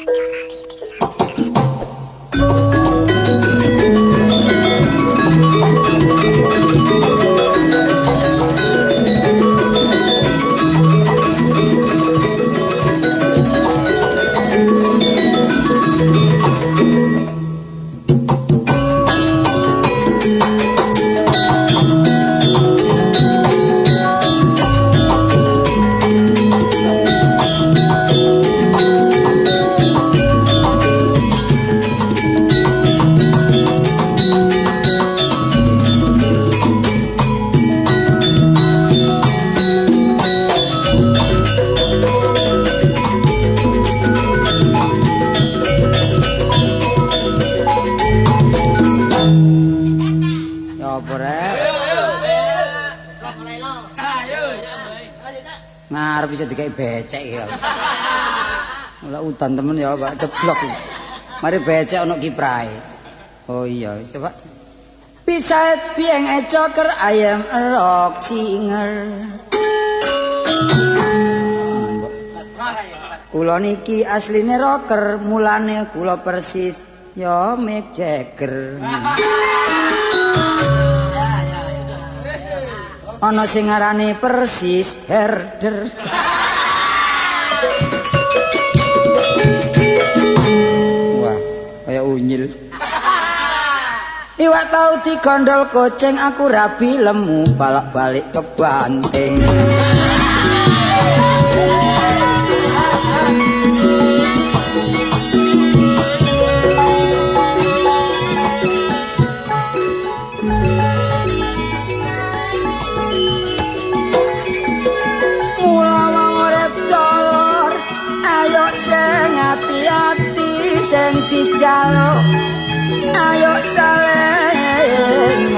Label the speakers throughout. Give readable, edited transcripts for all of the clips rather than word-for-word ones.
Speaker 1: Ojo lali di subscribe.
Speaker 2: Ngarep bisa dikai becek ya. Ora udan temen ya, Pak, ceblok. Mari becek ana kiprahe. Oh iya, coba. Besides being a joker, I am a rock singer. Kula niki asline rocker, mulane kula persis ya Mick Jagger. Ana sing ngarani persis herder. Wah, kaya unyil. Iwak tau digondol kucing, aku rabi lemu balak-balik kebanting. Sing dijaluk ayo saling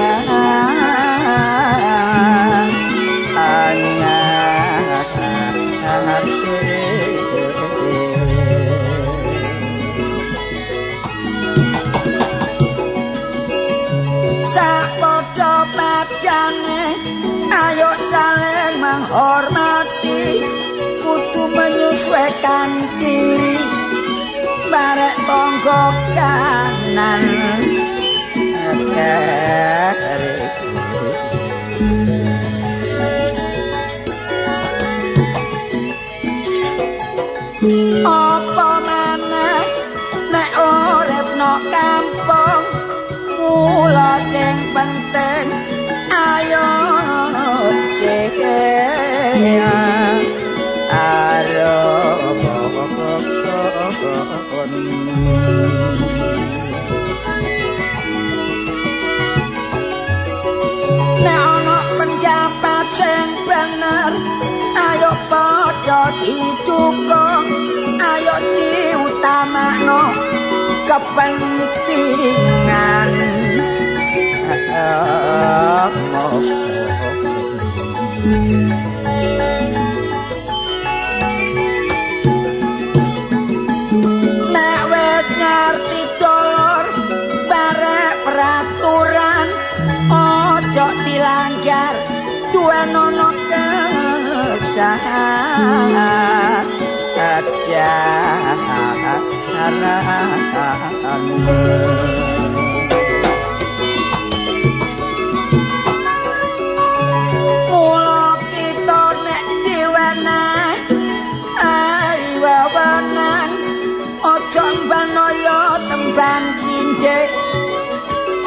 Speaker 2: sak padha padane ayo saling menghormati, kudu menyesuaikan diri barek tangga kanan. Apa maneh nek urip no kampung, mula sing penting ayo sing nek ana pendapat sing bener ayo padha didukung, ayo diutamakno kepentingan. Nek wis ngerti dolor barek peraturan ojo dilanggar, duwenono kesadaran. Mula kita nek diweneh ayo wewenang, ojo mbanoyo temban cindhek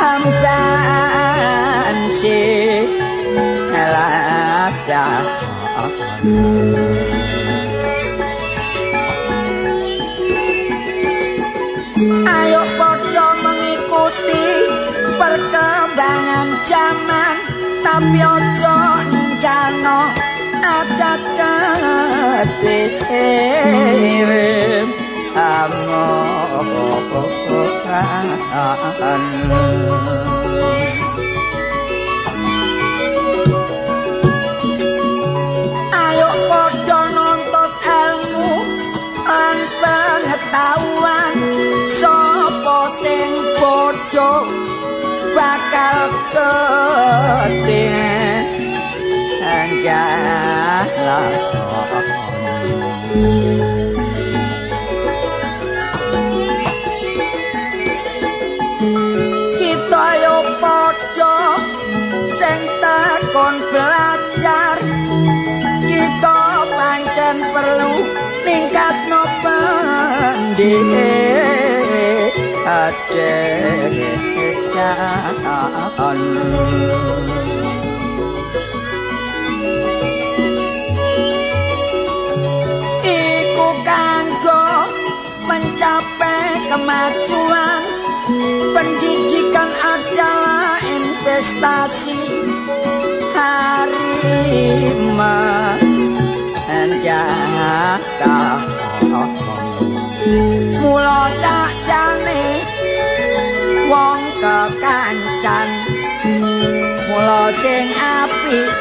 Speaker 2: amban si lada. Ayo padha mengikuti perkembangan zaman, tapi ojo ninggalno adat kedhewe. Ayo padha nuntut ilmu lan pengetahuan, sapa sing bodho bakal ketinggalan. Pendidikan. Iku kanggo mencapai kemajuan. Pendidikan adalah investasi hari mendatang. Mula sakjane wong kekancan, mula sing apik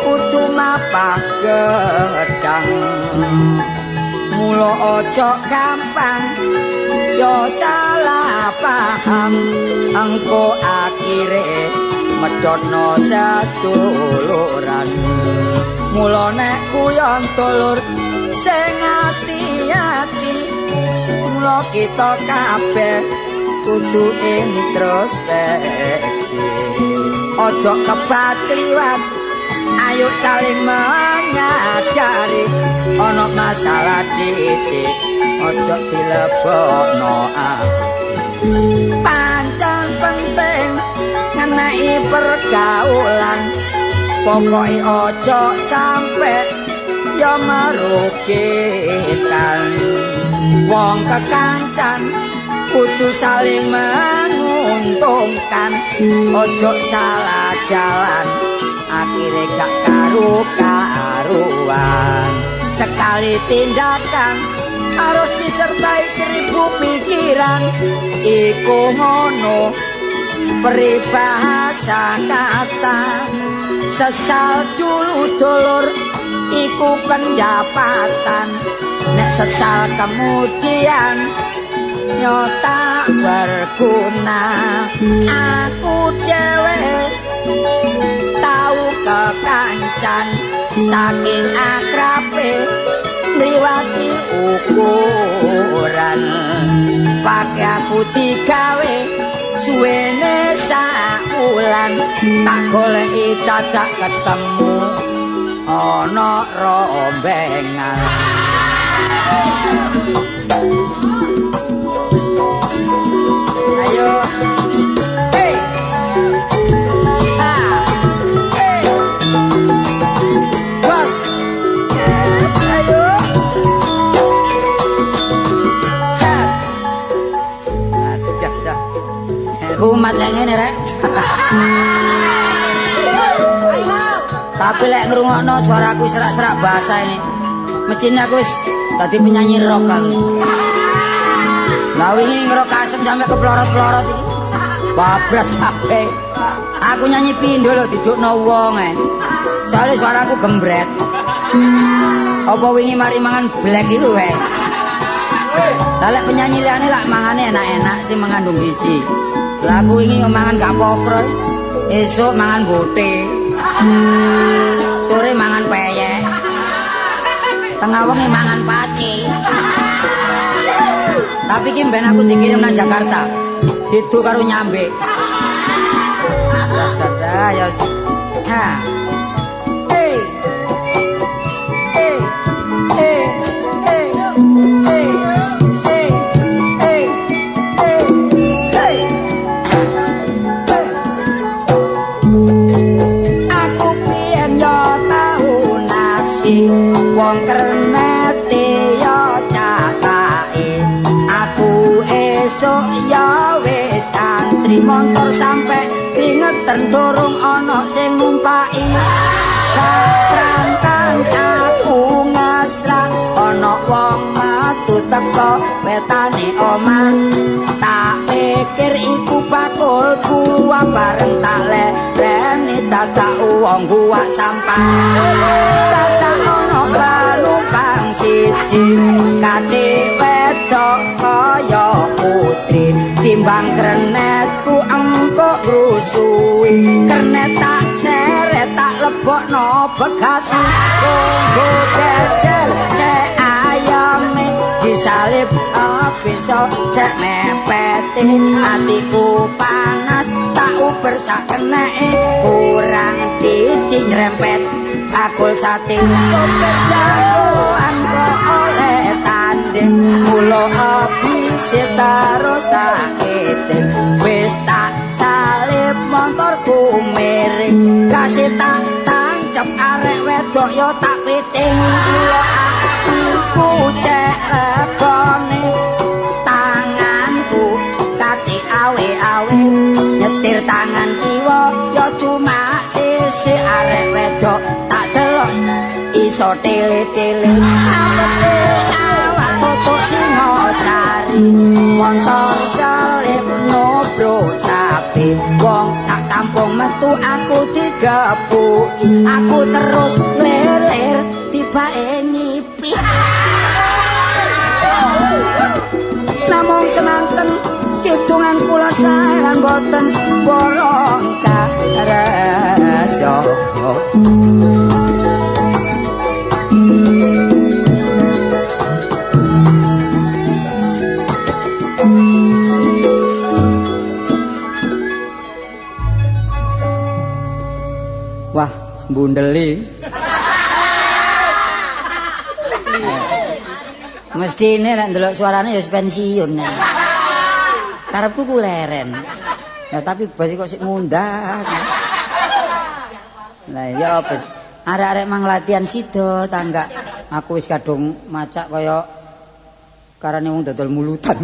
Speaker 2: kudu mapah gedang. Mula aja gampang ya salah paham, engko akhire medhotno seduluran. Mula nek kuyon dulur sing ati-ati, mula kita kabeh kudu introspeksi. Aja kebat kliwat, ayo saling menyadari. Ana masalah titik, aja dilebokno ati. Pancen penting ngenai pergaulan, pokoke aja sampe ya merugikan. Wong kekancan kudu saling menguntungkan, ojo salah jalan akhire gak karu-karuan. Sekali tindakan harus disertai 1000 pikiran. Iku ngono peribahasa kata. Sesal dulu dulur iku pendapatan, nek sesal kemudian yo tak berguna. Aku dhewe tau kekancan, saking akrabe ngliwati ukuran. Pake aku digawe suwene sak wulan, tak goleki dadak ketemu ana rombengan. Ayo. Hey. Ha. Hey. Bos. Ayo. Cat. Ajak dah. Kumat lek ngene rek. Tapi lek ngrungokno suaraku serak-serak bahasa ini, mestine aku wis dadi penyanyi rock aku. Lah wingi ngerok asem sampe keplorot-plorot iki. Babras kabeh. Aku nyanyi pindho lho didukno wong e. Soale suaraku gembret. Apa wingi mari mangan black iku wae. Lah lek penyanyi liyane lak mangane enak-enak sing mengandung gizi. Lah aku wingi mangan gak pokro. Esuk mangan bote. Sore mangan peyek. Tengah wengi mangan paci. Tapi ki ben aku dikirim nang Jakarta. Didu karo nyambe. Dadah ya. Ha. Hey. Hey. Hey. Hey. Hey. Hey. Hey. Hey. Hey. Aku piyen yo tau naksi wong kernete yo cakake. Aku esuk ya wis antri montor sampe kringeten durung ana sing numpaki. Kasrantan aku ngasrah ana wong metu teko wetane omah. Tak pikir iku bakul buah bareng tak lereni dadak wong buak sampah. Dadak ana penumpang siji kadhe wedok kaya putri, timbang krenetku engko ngrusuhi. Kernet tak seret tak lebokno bekasi. Tunggu jejer cek ayame disalib bisa cek mepete. Atiku panas tak uber sak keneke, kurang titik nyerempet bakul sate. Sopir jagoan kok oleh tanah. gandeng mula abise terus tak eting wis tak salib montorku miring kasih tak tancep arek wedok yo tak piting mula atiku cek legone tanganku katik awe-awe nyetir tangan kiwa yo cuma sisi arek wedok tak delok iso tele-tele apese awak tutuk Singosari montor selip nobro sapi wong sak kampung metu aku digebuki aku terus leler tibake nyipi namung semanten kidungan kula sae lan boten borong kareso. Wah, bundeli. Mesti ini nek ndelok suarane ya pensiun. Karepku ku leren. Lah tapi bos kok sik ngundang. Lah ya apa? Arek-arek mang latihan sida ta enggak? Aku wis kadung macak kaya karane wong dodol mulutan.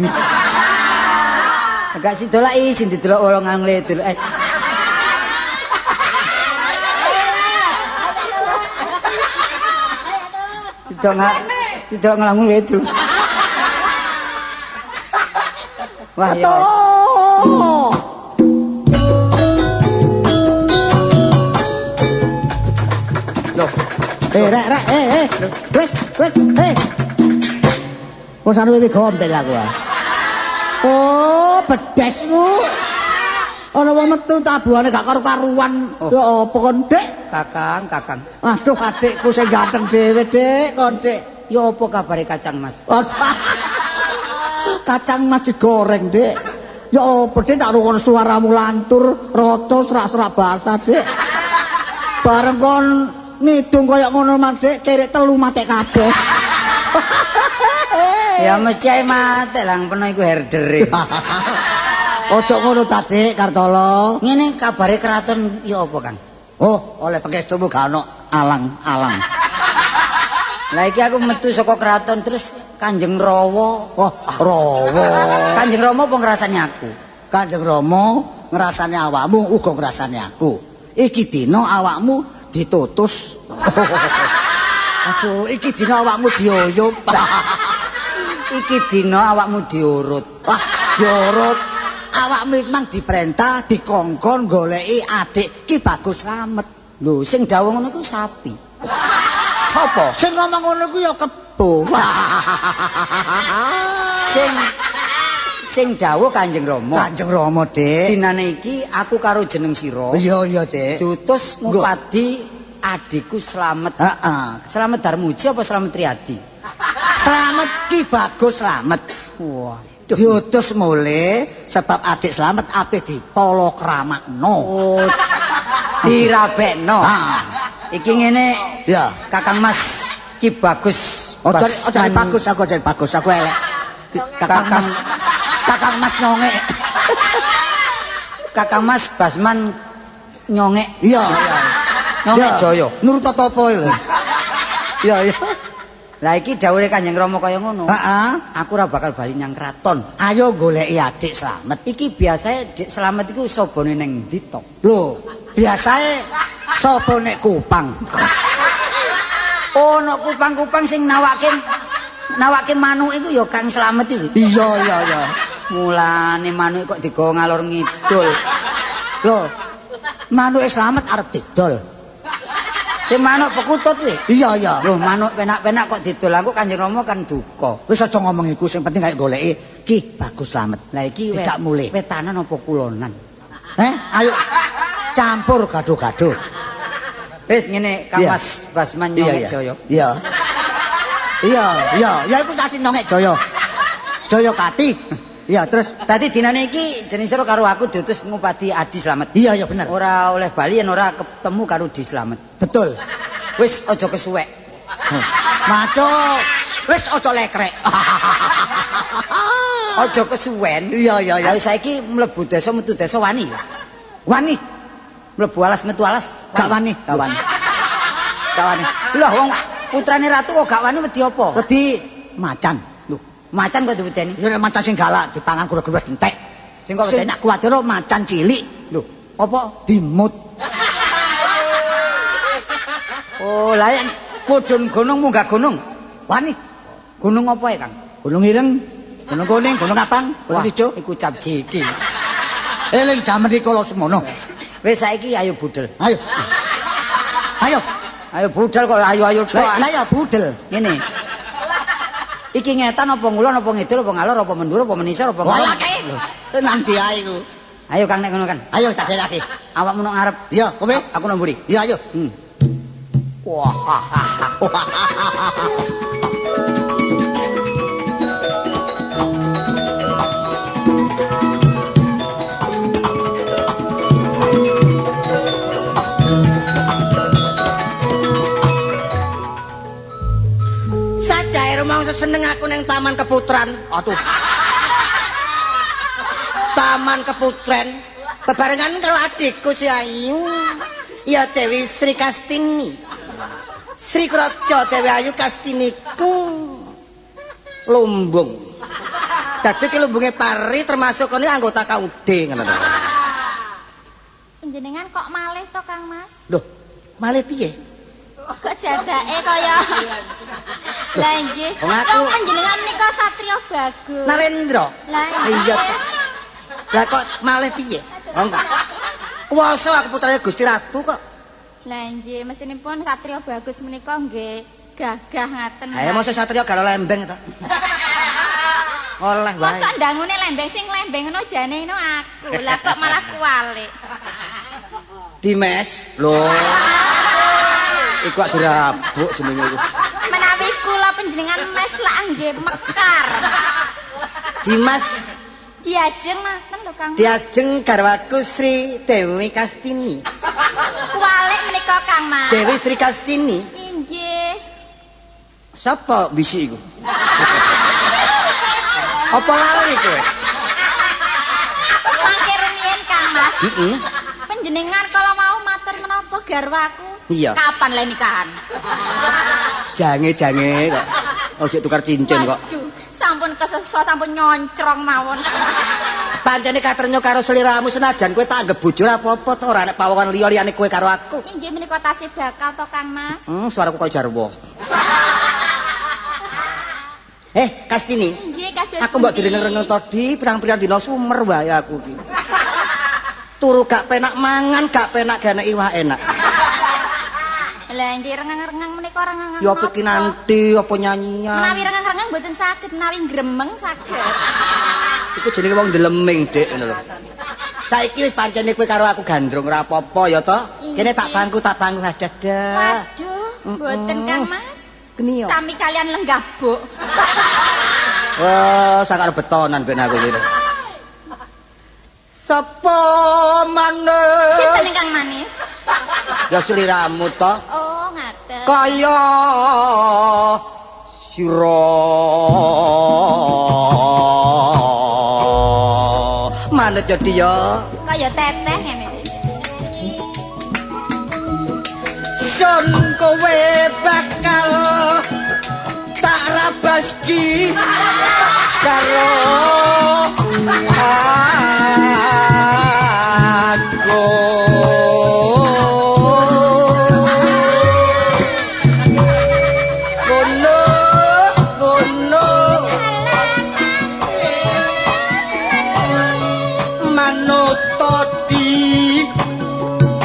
Speaker 2: Enggak sida lak isin didelok wong ngledul. Tidak ngelamun itu. Wah, ya. Loh,
Speaker 3: rek, rek, wis, wis, Wis anu iki gombel aku. Oh, bedesmu. Ana wong metu tabuhane gak karu-karuan. Ya apa kon, Dik?
Speaker 2: Kakang, kakang.
Speaker 3: Aduh, adikku sing ganteng dhewe, Dik, kon, Dik.
Speaker 2: Ya apa kabare kacang Mas?
Speaker 3: Kacang mas digoreng, Dik. Ya apa, Dik, tak rungokno suaramu lantur, rata serak-serak basah, Dik. Bareng kon ngidung kaya ngono, Mas, Dik, kerek telu matek kabeh.
Speaker 2: Ya mesti ae matek lang peno iku herdere.
Speaker 3: Ojo ngono ta, Dik, Kartolo.
Speaker 2: Ngene kabare kraton ya apa, Kang?
Speaker 3: Oh, oleh pangestumu gak ono alang-alang.
Speaker 2: Lah iki aku metu saka kraton terus Kanjeng Rawa.
Speaker 3: Oh, Rawa.
Speaker 2: Kanjeng Rama apa ngrasani aku?
Speaker 3: Kanjeng Rama ngrasani awakmu uga ngrasani aku. Iki dina awakmu ditutus. Aduh, iki dina awakmu dioyop.
Speaker 2: Iki dina awakmu diurut.
Speaker 3: Wah, diurut. Awakmu memang diperintah dikongkon goleki adik Ki Bagus Slamet.
Speaker 2: Lho, sing dawuh ngono iku sapi. Sopo?
Speaker 3: Sing ngomong ngono iku ya kebo.
Speaker 2: Sing dawuh Kanjeng Rama.
Speaker 3: Kanjeng Rama, Dik.
Speaker 2: Dinane iki aku karo jeneng sira.
Speaker 3: Iya, iya, Dik.
Speaker 2: Diutus ngupadi adikku Slamet.
Speaker 3: Heeh.
Speaker 2: Slamet Darmuji apa Slamet Riyadi?
Speaker 3: Slamet Ki Bagus Slamet.
Speaker 2: Wah.
Speaker 3: Diutus mulih sebab adik Slamet ape dipolokramakno.
Speaker 2: Oh. Dirabekno.
Speaker 3: Ha.
Speaker 2: Iki ngene.
Speaker 3: Ya.
Speaker 2: Kakang Mas Ki Bagus.
Speaker 3: Ojo bagus aku, ojo bagus aku elek. Kakang Mas. Kakang Mas nyongek.
Speaker 2: Kakang Mas Basman nyongek.
Speaker 3: Iya, iya.
Speaker 2: Nyongek Jaya.
Speaker 3: Nurut topo lho. Iya, iya.
Speaker 2: Lah iki dawuhe Kanjeng Rama kaya ngono.
Speaker 3: Heeh.
Speaker 2: Aku ora bakal bali nyang kraton.
Speaker 3: Ayo goleki adik Slamet.
Speaker 2: Iki biasae Dik Slamet iku sobone ning ndi to?
Speaker 3: Lho, biasae sapa nek Kupang.
Speaker 2: Oh, nek Kupang-kupang sing nawake manuk iku ya Kang Slamet iku.
Speaker 3: Iya, iya, iya.
Speaker 2: Mulane manuk kok digawa ngalor ngidul.
Speaker 3: Lho, manuke Slamet arep didol.
Speaker 2: Sing manuk pekutut kuwi.
Speaker 3: Iya, iya.
Speaker 2: Lho, manuk penak-penak kok didol aku Kanjeng Rama kan duka.
Speaker 3: Wis aja ngomong iku, sing penting ayo goleki Ki Bagus Slamet.
Speaker 2: Lah iki
Speaker 3: dijak mulih.
Speaker 2: Wetanan apa kulonan?
Speaker 3: Ayo campur gado-gado.
Speaker 2: Wis ngene Kang Mas Basman Nyongek Jaya.
Speaker 3: Iya. Iya, iya, ya iku sasi Nyongek Jaya. Jaya Kati. Iya, terus
Speaker 2: dadi dinane iki jeneng sira karo aku diutus ngupadi Adi Slamet.
Speaker 3: Iya, iya bener.
Speaker 2: Ora oleh bali yen ora ketemu karo Adi Slamet.
Speaker 3: Betul.
Speaker 2: Wis aja kesuwek.
Speaker 3: Waduh, Wis aja lekrek.
Speaker 2: Aja kesuwen.
Speaker 3: Iya iya iya.
Speaker 2: Ayo saiki mlebu desa metu desa wani.
Speaker 3: Wani.
Speaker 2: Mlebu alas metu alas.
Speaker 3: Gak wani, gak wani. Gak wani.
Speaker 2: Lah wong putrane ratu kok gak wani wedi apa?
Speaker 3: Wedi macan.
Speaker 2: Lho, macan kok diwedeni?
Speaker 3: Ya nek macan sing galak dipangan gurih-gurih entek.
Speaker 2: Sing kok
Speaker 3: Sing
Speaker 2: wedeni?
Speaker 3: tak kuwatir macan cilik.
Speaker 2: Lho, apa?
Speaker 3: Dimut.
Speaker 2: Oh, lah yen mudhun gunung munggah gunung.
Speaker 3: Wani.
Speaker 2: Gunung apa ya, Kang?
Speaker 3: Gunung Ireng, Gunung Kuning, Gunung Abang, Gunung Ijo.
Speaker 2: Iku cap jiki.
Speaker 3: Eling jaman rikala semono.
Speaker 2: Wis saiki ayo budhel.
Speaker 3: Ayo. Ayo.
Speaker 2: Ayo budhel kok ayo-ayo tok.
Speaker 3: Lah ya budhel.
Speaker 2: Ngene. Iki ngetan apa ngulon apa ngidul apa ngalor apa mendur apa menisor apa
Speaker 3: Wah,
Speaker 2: ngalor.
Speaker 3: kae. Nang ndi ae iku.
Speaker 2: Ayo Kang nek ngono kan.
Speaker 3: Ayo tak selake.
Speaker 2: Awakmu nang ngarep.
Speaker 3: Iya, kowe.
Speaker 2: Aku nang mburi.
Speaker 3: Iya, ayo.
Speaker 2: Wah.
Speaker 3: Sajae rumangsa seneng aku ning Taman Keputran. Aduh. Taman Keputren bebarengan karo adikku si Ayu. Ya Dewi Sri Kastini. Sri Kraja Dewi Ayu Kastiniku. Lumbung. Dadi ki lumbunge pari termasuk kene anggota KUD ngono to.
Speaker 1: Panjenengan kok malih to, Kang Mas?
Speaker 3: Loh, malih piye?
Speaker 1: Kok jadake kaya Lah nggih.
Speaker 3: Wong aku-
Speaker 1: Wong panjenengan menika satriya bagus.
Speaker 3: Narendra.
Speaker 1: Lah
Speaker 3: Iya. Lah kok malih piye? Wong kok. Kuwasa aku putrane Gusti Ratu kok.
Speaker 1: Lah nggih, mestinipun satriya bagus menika nggih gagah ngaten.
Speaker 3: Ha mosok satriya gak lembeng to. Oleh wae.
Speaker 1: Mosok ndangune lembeng sing lembeng ngono jane ngono aku. Lah kok malah kuwalik.
Speaker 3: Dimes. Lho. Iku gak dirabuk jenenge iku.
Speaker 1: Menawi kula panjenengan mes lak nggih mekar.
Speaker 3: Dimas
Speaker 1: Diajeng ngaten lho Kang. Mas.
Speaker 3: Diajeng garwaku Sri Dewi Kastini.
Speaker 1: Kuwalik menika Kang Mas.
Speaker 3: Dewi Sri Kastini.
Speaker 1: Inggih.
Speaker 3: Sapa bisi iku? Apa lali kowe?
Speaker 1: Mangke rumiyin Kang Mas.
Speaker 3: Heeh.
Speaker 1: Panjenengan kalau mau matur menapa garwaku?
Speaker 3: Iya.
Speaker 1: Kapan le nikahan?
Speaker 3: Jange-jange kok. Ojo tukar cincin kok.
Speaker 1: Waduh, sampun keseso, sampun nyoncrong mawon.
Speaker 3: Pancene katrenyo karo sliramu senajan kowe tak anggap bojo ora apa-apa to ora nek pawongan liya-liyane kowe karo aku.
Speaker 1: Inggih menika tasih bakal to Kang Mas.
Speaker 3: Suaraku kaya jarwo. Kastini.
Speaker 1: Inggih kados.
Speaker 3: Aku mbok direngeng-rengeng to di pirang-pirang dina sumer wae aku iki. Turu gak penak mangan, gak penak gak enak iwak enak.
Speaker 1: Lah nggih rengeng-rengeng menika rengeng.
Speaker 3: Ya apa kinanti, apa nyanyian.
Speaker 1: Menawi rengeng-rengeng mboten saged, menawi gremeng saged.
Speaker 3: Iku jenenge wong ndeleming, Dik, ngono lho. Saiki wis pancene kowe karo aku gandrung ora apa-apa ya to. Kene tak bangku, tak bangku dadah.
Speaker 1: Waduh, mboten Kang Mas.
Speaker 3: Geni yo.
Speaker 1: Sami kalian lenggah buk.
Speaker 3: Wah, sakar betonan ben aku iki. Sapa maneh?
Speaker 1: Sinten ingkang manis?
Speaker 3: Ya sliramu to.
Speaker 1: Oh, ngaten.
Speaker 3: Kaya sira manut jadi ya.
Speaker 1: Kaya teteh ngene iki.
Speaker 3: Sun kowe bakal tak rabaski karo aku. Ngono, ngono. Manut di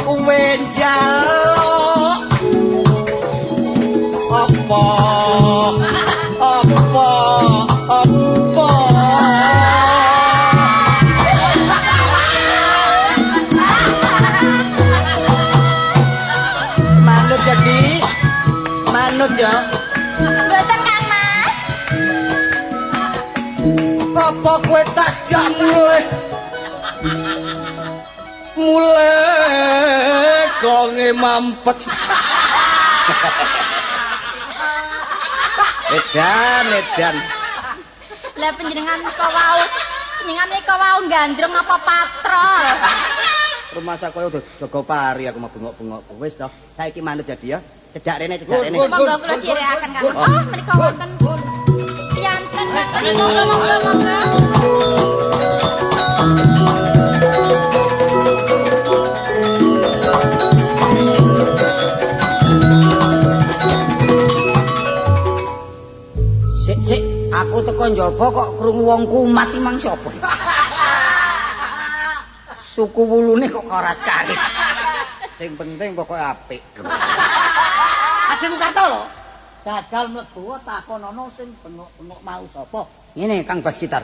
Speaker 3: kowe njaluk apa apa apa manut jadi manut ya
Speaker 1: Mboten Kang Mas.
Speaker 3: apa kowe tak jak mulih mulih gonge mampet.
Speaker 4: Edan, edan.
Speaker 1: Lah panjenengan menika wau, panjenengan menika wau gandrung napa patrol?
Speaker 4: Rumasa koyo jaga pari aku mau bengok-bengok. Wis toh, saiki manut jadi ya. Cedak rene, cedak rene.
Speaker 1: Monggo kula dherekaken Kang. Oh, menika wonten piyanten Kang. Monggo monggo monggo.
Speaker 2: Sik sik, aku teko njaba kok krungu wong kumat iki mang sapa? Suku wulune kok karat-karit.
Speaker 4: Sing penting pokoke apik.
Speaker 3: Ajeng Kartolo. Jajal mlebu takonono sing bengok-bengok mau sapa?
Speaker 2: Ngene Kang Bas Gitar.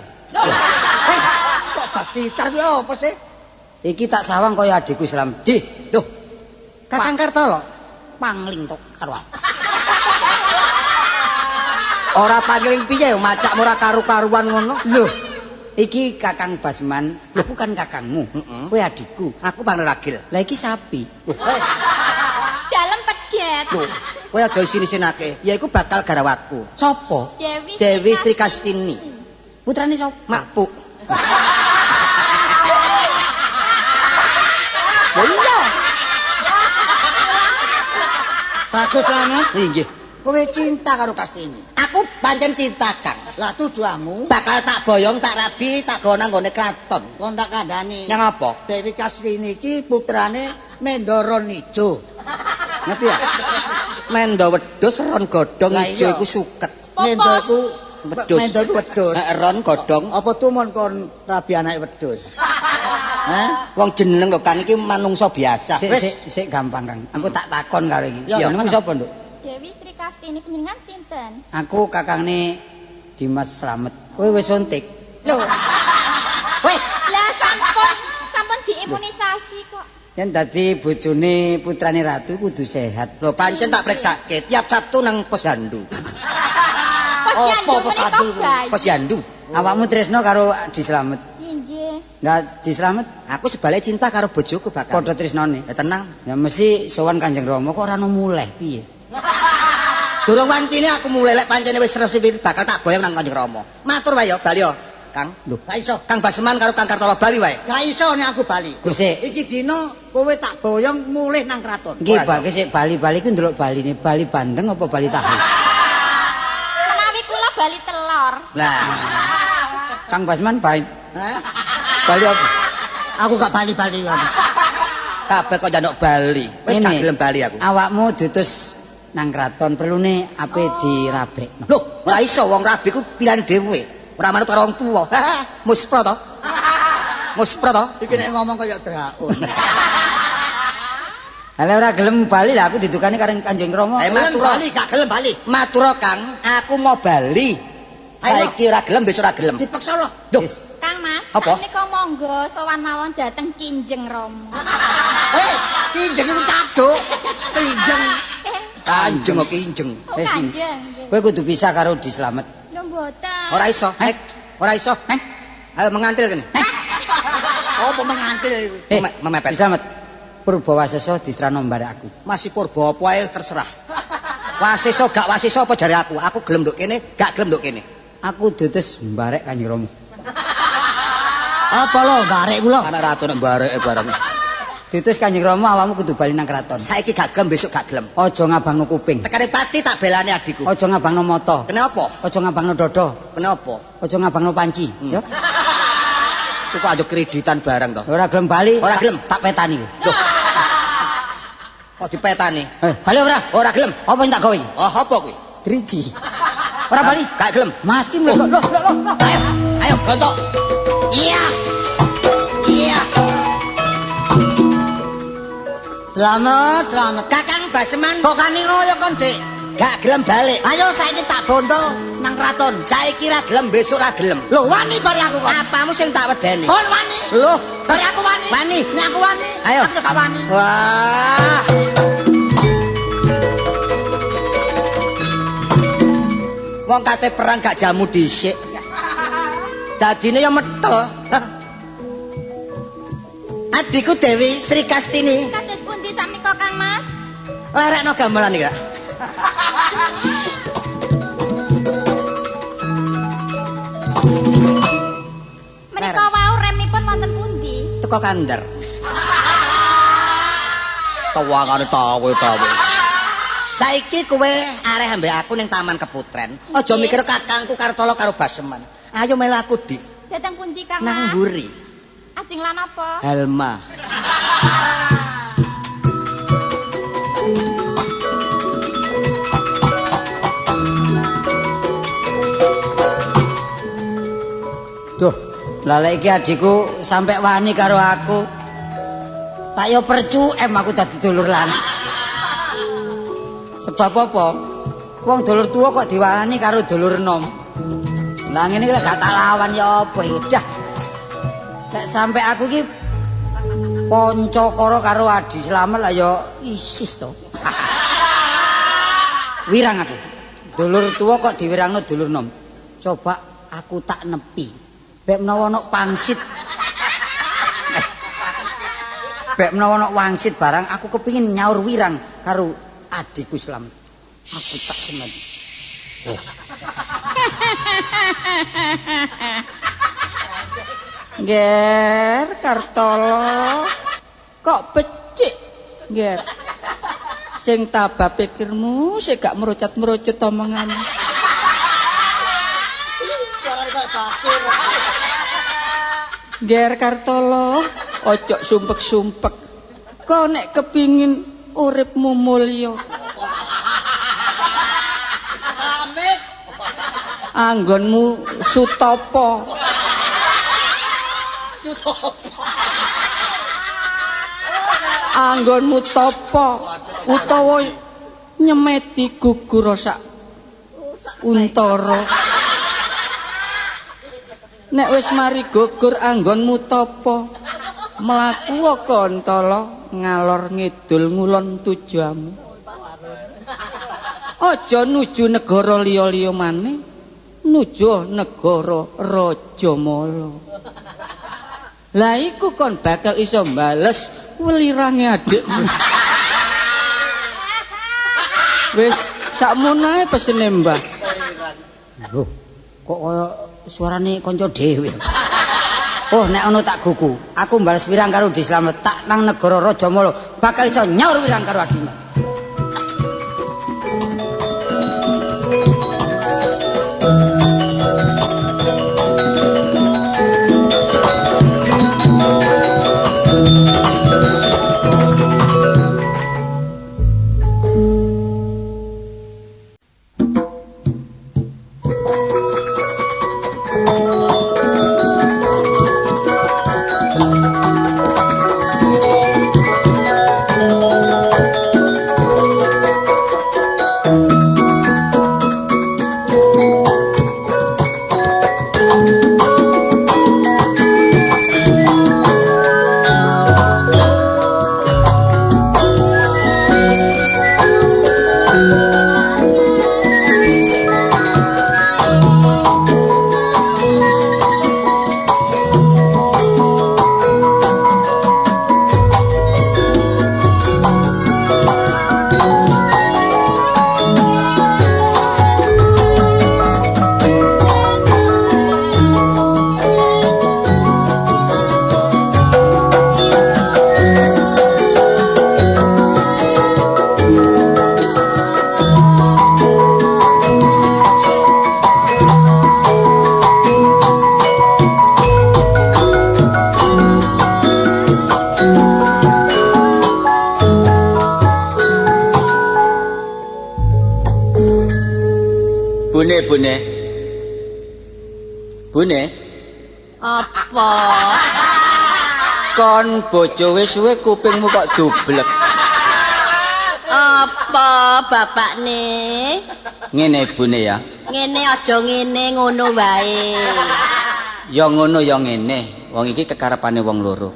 Speaker 3: Kok bas gitar kuwi apa sih?
Speaker 2: Iki tak sawang kaya adikku Islam. Di,
Speaker 4: Loh. Kakang Kartolo
Speaker 2: pangling tok karo aku.
Speaker 4: Ora pangling piye macakmu ora karu-karuan ngono.
Speaker 2: Loh, iki Kakang Basman, aku kan kakangmu. Kowe adikku.
Speaker 4: Aku pangragil.
Speaker 2: Lah iki sapi.
Speaker 1: Dalem pedet.
Speaker 4: Lho, kowe aja isin-isinake. Ya iku bakal garawaku.
Speaker 2: Sopo?
Speaker 4: Dewi Sri Kastini.
Speaker 2: Putrane sapa?
Speaker 4: Makpuk.
Speaker 2: Lho iya.
Speaker 3: Bagus Slamet.
Speaker 4: Inggih.
Speaker 3: Kowe cinta karo Kastini.
Speaker 4: Aku pancen cinta, Kang.
Speaker 3: Lah tujuanmu
Speaker 4: Bakal tak boyong, tak rabi, tak gawa nang nggone kraton.
Speaker 3: kon tak kandhani.
Speaker 4: Nyang apa?
Speaker 3: Dewi Kastini iki putrane Mendoron Ijo. Ngerti ya?
Speaker 4: Mendo wedhus ron godhong
Speaker 3: Lah
Speaker 4: ijo
Speaker 3: iya.
Speaker 4: iku suket.
Speaker 3: Mendo iku
Speaker 4: Wedhus.
Speaker 3: Mendo iku wedhus.
Speaker 4: Ron godhong.
Speaker 3: Apa tumon kon rabi anake wedhus? Hah?
Speaker 4: Wong jeneng lho Kang iki manungsa biasa.
Speaker 2: Sik
Speaker 4: Wis
Speaker 2: sik sik gampang Kang. Aku tak takon karo iki.
Speaker 3: Ya,
Speaker 2: Jenengmu sapa, Nduk?
Speaker 1: Dewi Sri Kastini panjenengan sinten?
Speaker 2: Aku kakangne Dimas Slamet. Kowe wis suntik.
Speaker 1: Lho,
Speaker 2: Weh,
Speaker 1: lah sampun sampun diimunisasi kok.
Speaker 2: yen dadi bojone putrane ratu kudu sehat.
Speaker 4: Lho pancen tak preksake tiap Sabtu nang posyandu.
Speaker 1: Posyandu
Speaker 3: Apa
Speaker 1: menika
Speaker 3: posyandu?
Speaker 1: bayi.
Speaker 4: Posyandu.
Speaker 2: Awakmu tresno karo Di Slamet.
Speaker 1: Inggih.
Speaker 2: Lah Di Slamet
Speaker 4: Aku sebalik cinta karo bojoku bakal.
Speaker 2: padha tresnane.
Speaker 4: Ya tenang.
Speaker 2: Ya mesti sowan Kanjeng Rama kok ora ono muleh piye?
Speaker 4: Durung wancine aku mulai lek pancene wis resmi bakal tak boyong nang Kanjeng Rama. Matur wae ya bali ya, Kang.
Speaker 2: Lho.
Speaker 3: Gak iso.
Speaker 4: Kang Basman karo Kang Kartolo bali wae.
Speaker 3: Gak iso nek aku bali.
Speaker 2: Lho sik.
Speaker 3: Iki dina kowe tak boyong mulih nang kraton.
Speaker 2: Nggih, Pak, sik bali-bali ku ndelok baline, bali bandeng apa bali tahu?
Speaker 1: Menawi kula bali telur.
Speaker 4: Lah,
Speaker 2: Kang Basman bali
Speaker 3: Hah?
Speaker 2: bali apa?
Speaker 3: Aku gak bali-bali.
Speaker 4: kabeh kok njaluk bali. Wis gak
Speaker 2: Ngene,
Speaker 4: gelem bali aku.
Speaker 2: Awakmu diutus nang kraton perlune ape dirabekno.
Speaker 4: Loh, ora iso wong rabi ku pilihan dhewe. Ora manut karo wong tuwa. Muspro to? Muspro to?
Speaker 3: Iki nek ngomong kaya draun.
Speaker 2: Lah ora gelem bali lah aku didukani karo Kanjeng Rama.
Speaker 4: Eh,
Speaker 3: Gelem
Speaker 4: matur.
Speaker 3: bali gak gelem bali.
Speaker 4: Matur Kang, aku mau bali.
Speaker 3: Ayo.
Speaker 4: Saiki ora gelem besok ora gelem.
Speaker 3: Dipaksa lho.
Speaker 4: Loh,
Speaker 2: Wis.
Speaker 1: Kang Mas,
Speaker 4: Apa?
Speaker 1: menika monggo sowan mawon dhateng Kinjeng Rama.
Speaker 3: Eh, kinjeng iku caduk. Kinjeng.
Speaker 4: Kanjeng kok kinjeng.
Speaker 1: Oh,
Speaker 2: Wis.
Speaker 1: Kanjeng.
Speaker 2: Kowe kudu pisah karo Di Slamet.
Speaker 1: Lho mboten.
Speaker 4: Ora iso.
Speaker 2: Heh?
Speaker 4: Ora iso.
Speaker 2: Heh?
Speaker 4: Ayo mengantil kene.
Speaker 3: Apa mengantil iku?
Speaker 2: Eh,
Speaker 4: Memepet.
Speaker 2: Di Slamet. Purba Wasesa distrano mbarek aku.
Speaker 4: Masih purba apa ae terserah. Waseso gak waseso apa jare aku? Aku gelem nduk kene, gak gelem nduk kene.
Speaker 2: Aku diutus mbarek Kanjeng Rama.
Speaker 3: Apa lho barek ku lho?
Speaker 4: Anak ratu nek mbareke bareng.
Speaker 2: Diutus Kanjeng Rama awakmu kudu bali nang kraton.
Speaker 4: Saiki gak gelem besok gak gelem.
Speaker 2: Aja ngabangno kuping.
Speaker 4: Tekane pati tak belane adikku.
Speaker 2: Aja ngabangno mata.
Speaker 4: Kenapa?
Speaker 2: Aja ngabangno dada.
Speaker 4: Kenapa?
Speaker 2: Aja ngabangno panci, ya.
Speaker 4: Kok aja kreditan barang to.
Speaker 2: Ora gelem bali,
Speaker 4: Ora gelem.
Speaker 2: tak petani.
Speaker 4: Loh. Kok dipetani?
Speaker 2: Eh, bali ora?
Speaker 4: Ora gelem.
Speaker 2: Apa yang tak gawe?
Speaker 4: Oh, apa kuwi?
Speaker 2: Driji. Ora bali.
Speaker 4: Gak gelem.
Speaker 2: Mati mlek. Loh, loh, loh, loh.
Speaker 4: Ayo, ayo gontok. Iya. Iya.
Speaker 3: Selamat, selamat.
Speaker 4: Kakang Baseman
Speaker 3: Kok kani ngoyo kon, Dik?
Speaker 4: gak gelem balik.
Speaker 3: Ayo saiki tak bondo nang kraton.
Speaker 4: Saiki ra gelem besok ra gelem.
Speaker 3: Lho wani bare aku kon.
Speaker 4: Apamu sing tak wedeni?
Speaker 3: Kon wani.
Speaker 4: Loh,
Speaker 3: Bare aku wani.
Speaker 4: Wani.
Speaker 3: Nek aku wani.
Speaker 4: Ayo.
Speaker 3: Aku gak wani.
Speaker 4: Wah. Wong kate perang gak jamu dhisik. Dadine ya metel. Adikku Dewi Sri Kastini,
Speaker 1: Kados pundi sakmenika Kang Mas?
Speaker 4: larekno gamelan iki, Kak.
Speaker 1: Menika wau remipun wonten pundi?
Speaker 4: Teko kandar. Tawangane tawe-tawe. Saiki kowe areh ambek aku ning Taman Keputren. Aja mikir kakangku Kartolo karo Baseman. Ayo melu aku, Dik.
Speaker 1: Dateng pundi, Kang?
Speaker 4: Nang mburi.
Speaker 1: Ajeng lan apa?
Speaker 4: Helma.
Speaker 2: Duh, lah lek iki adikku sampe wani karo aku. Tak yo percu em aku dadi dulur lanang. Sebab apa? Wong dulur tuwa kok diwani karo dulur enom. Lah ngene iki lek gak tak lawan ya apa iki? Dah. Lek sampe aku iki pancakara karo Adi Slamet lah ya isis to. Wirang aku. Dulur tuwa kok diwirangno dulur enom. Coba aku tak nepi. Bek menawa ana pangsit. Bek menawa ana wangsit barang aku kepingin nyaur wirang karo adikku Slamet. Aku tak seneng. Oh.
Speaker 5: Nger Kartolo kok becik, Nger. Sing tabah pikirmu sing gak merucut-merucut omongan.
Speaker 4: Suarane kok bakir.
Speaker 5: Nger Kartolo, ojo sumpek-sumpek. Kok nek kepingin uripmu mulya.
Speaker 4: Samit.
Speaker 5: Anggonmu sutopo.
Speaker 4: Sutopo.
Speaker 5: Anggonmu topo utawa nyemeti gugur sak untara. Nek wis mari gugur anggonmu topo, mlaku kantala ngalor ngidul ngulon tujuanmu. Aja nuju negara liya-liya maneh, nuju negara Rajamala. Lah iku kon bakal iso mbales welirange adikmu. Wis sakmono ae pesene Mbah.
Speaker 2: Loh, kok kaya suarane kanca dhewe. Oh, nek ono tak gugu, aku mbales wirang karo Adi Slamet tak nang negara Rajamala bakal iso nyaur wirang karo adikmu.
Speaker 5: Bune, bune.
Speaker 1: Apa?
Speaker 5: Kon bojo wis suwe kupingmu kok dublek.
Speaker 1: Apa bapakne?
Speaker 5: Ngene bune ya.
Speaker 1: Ngene aja ngene ngono wae.
Speaker 5: Ya ngono ya ngene. Wong iki kekarepane wong loro.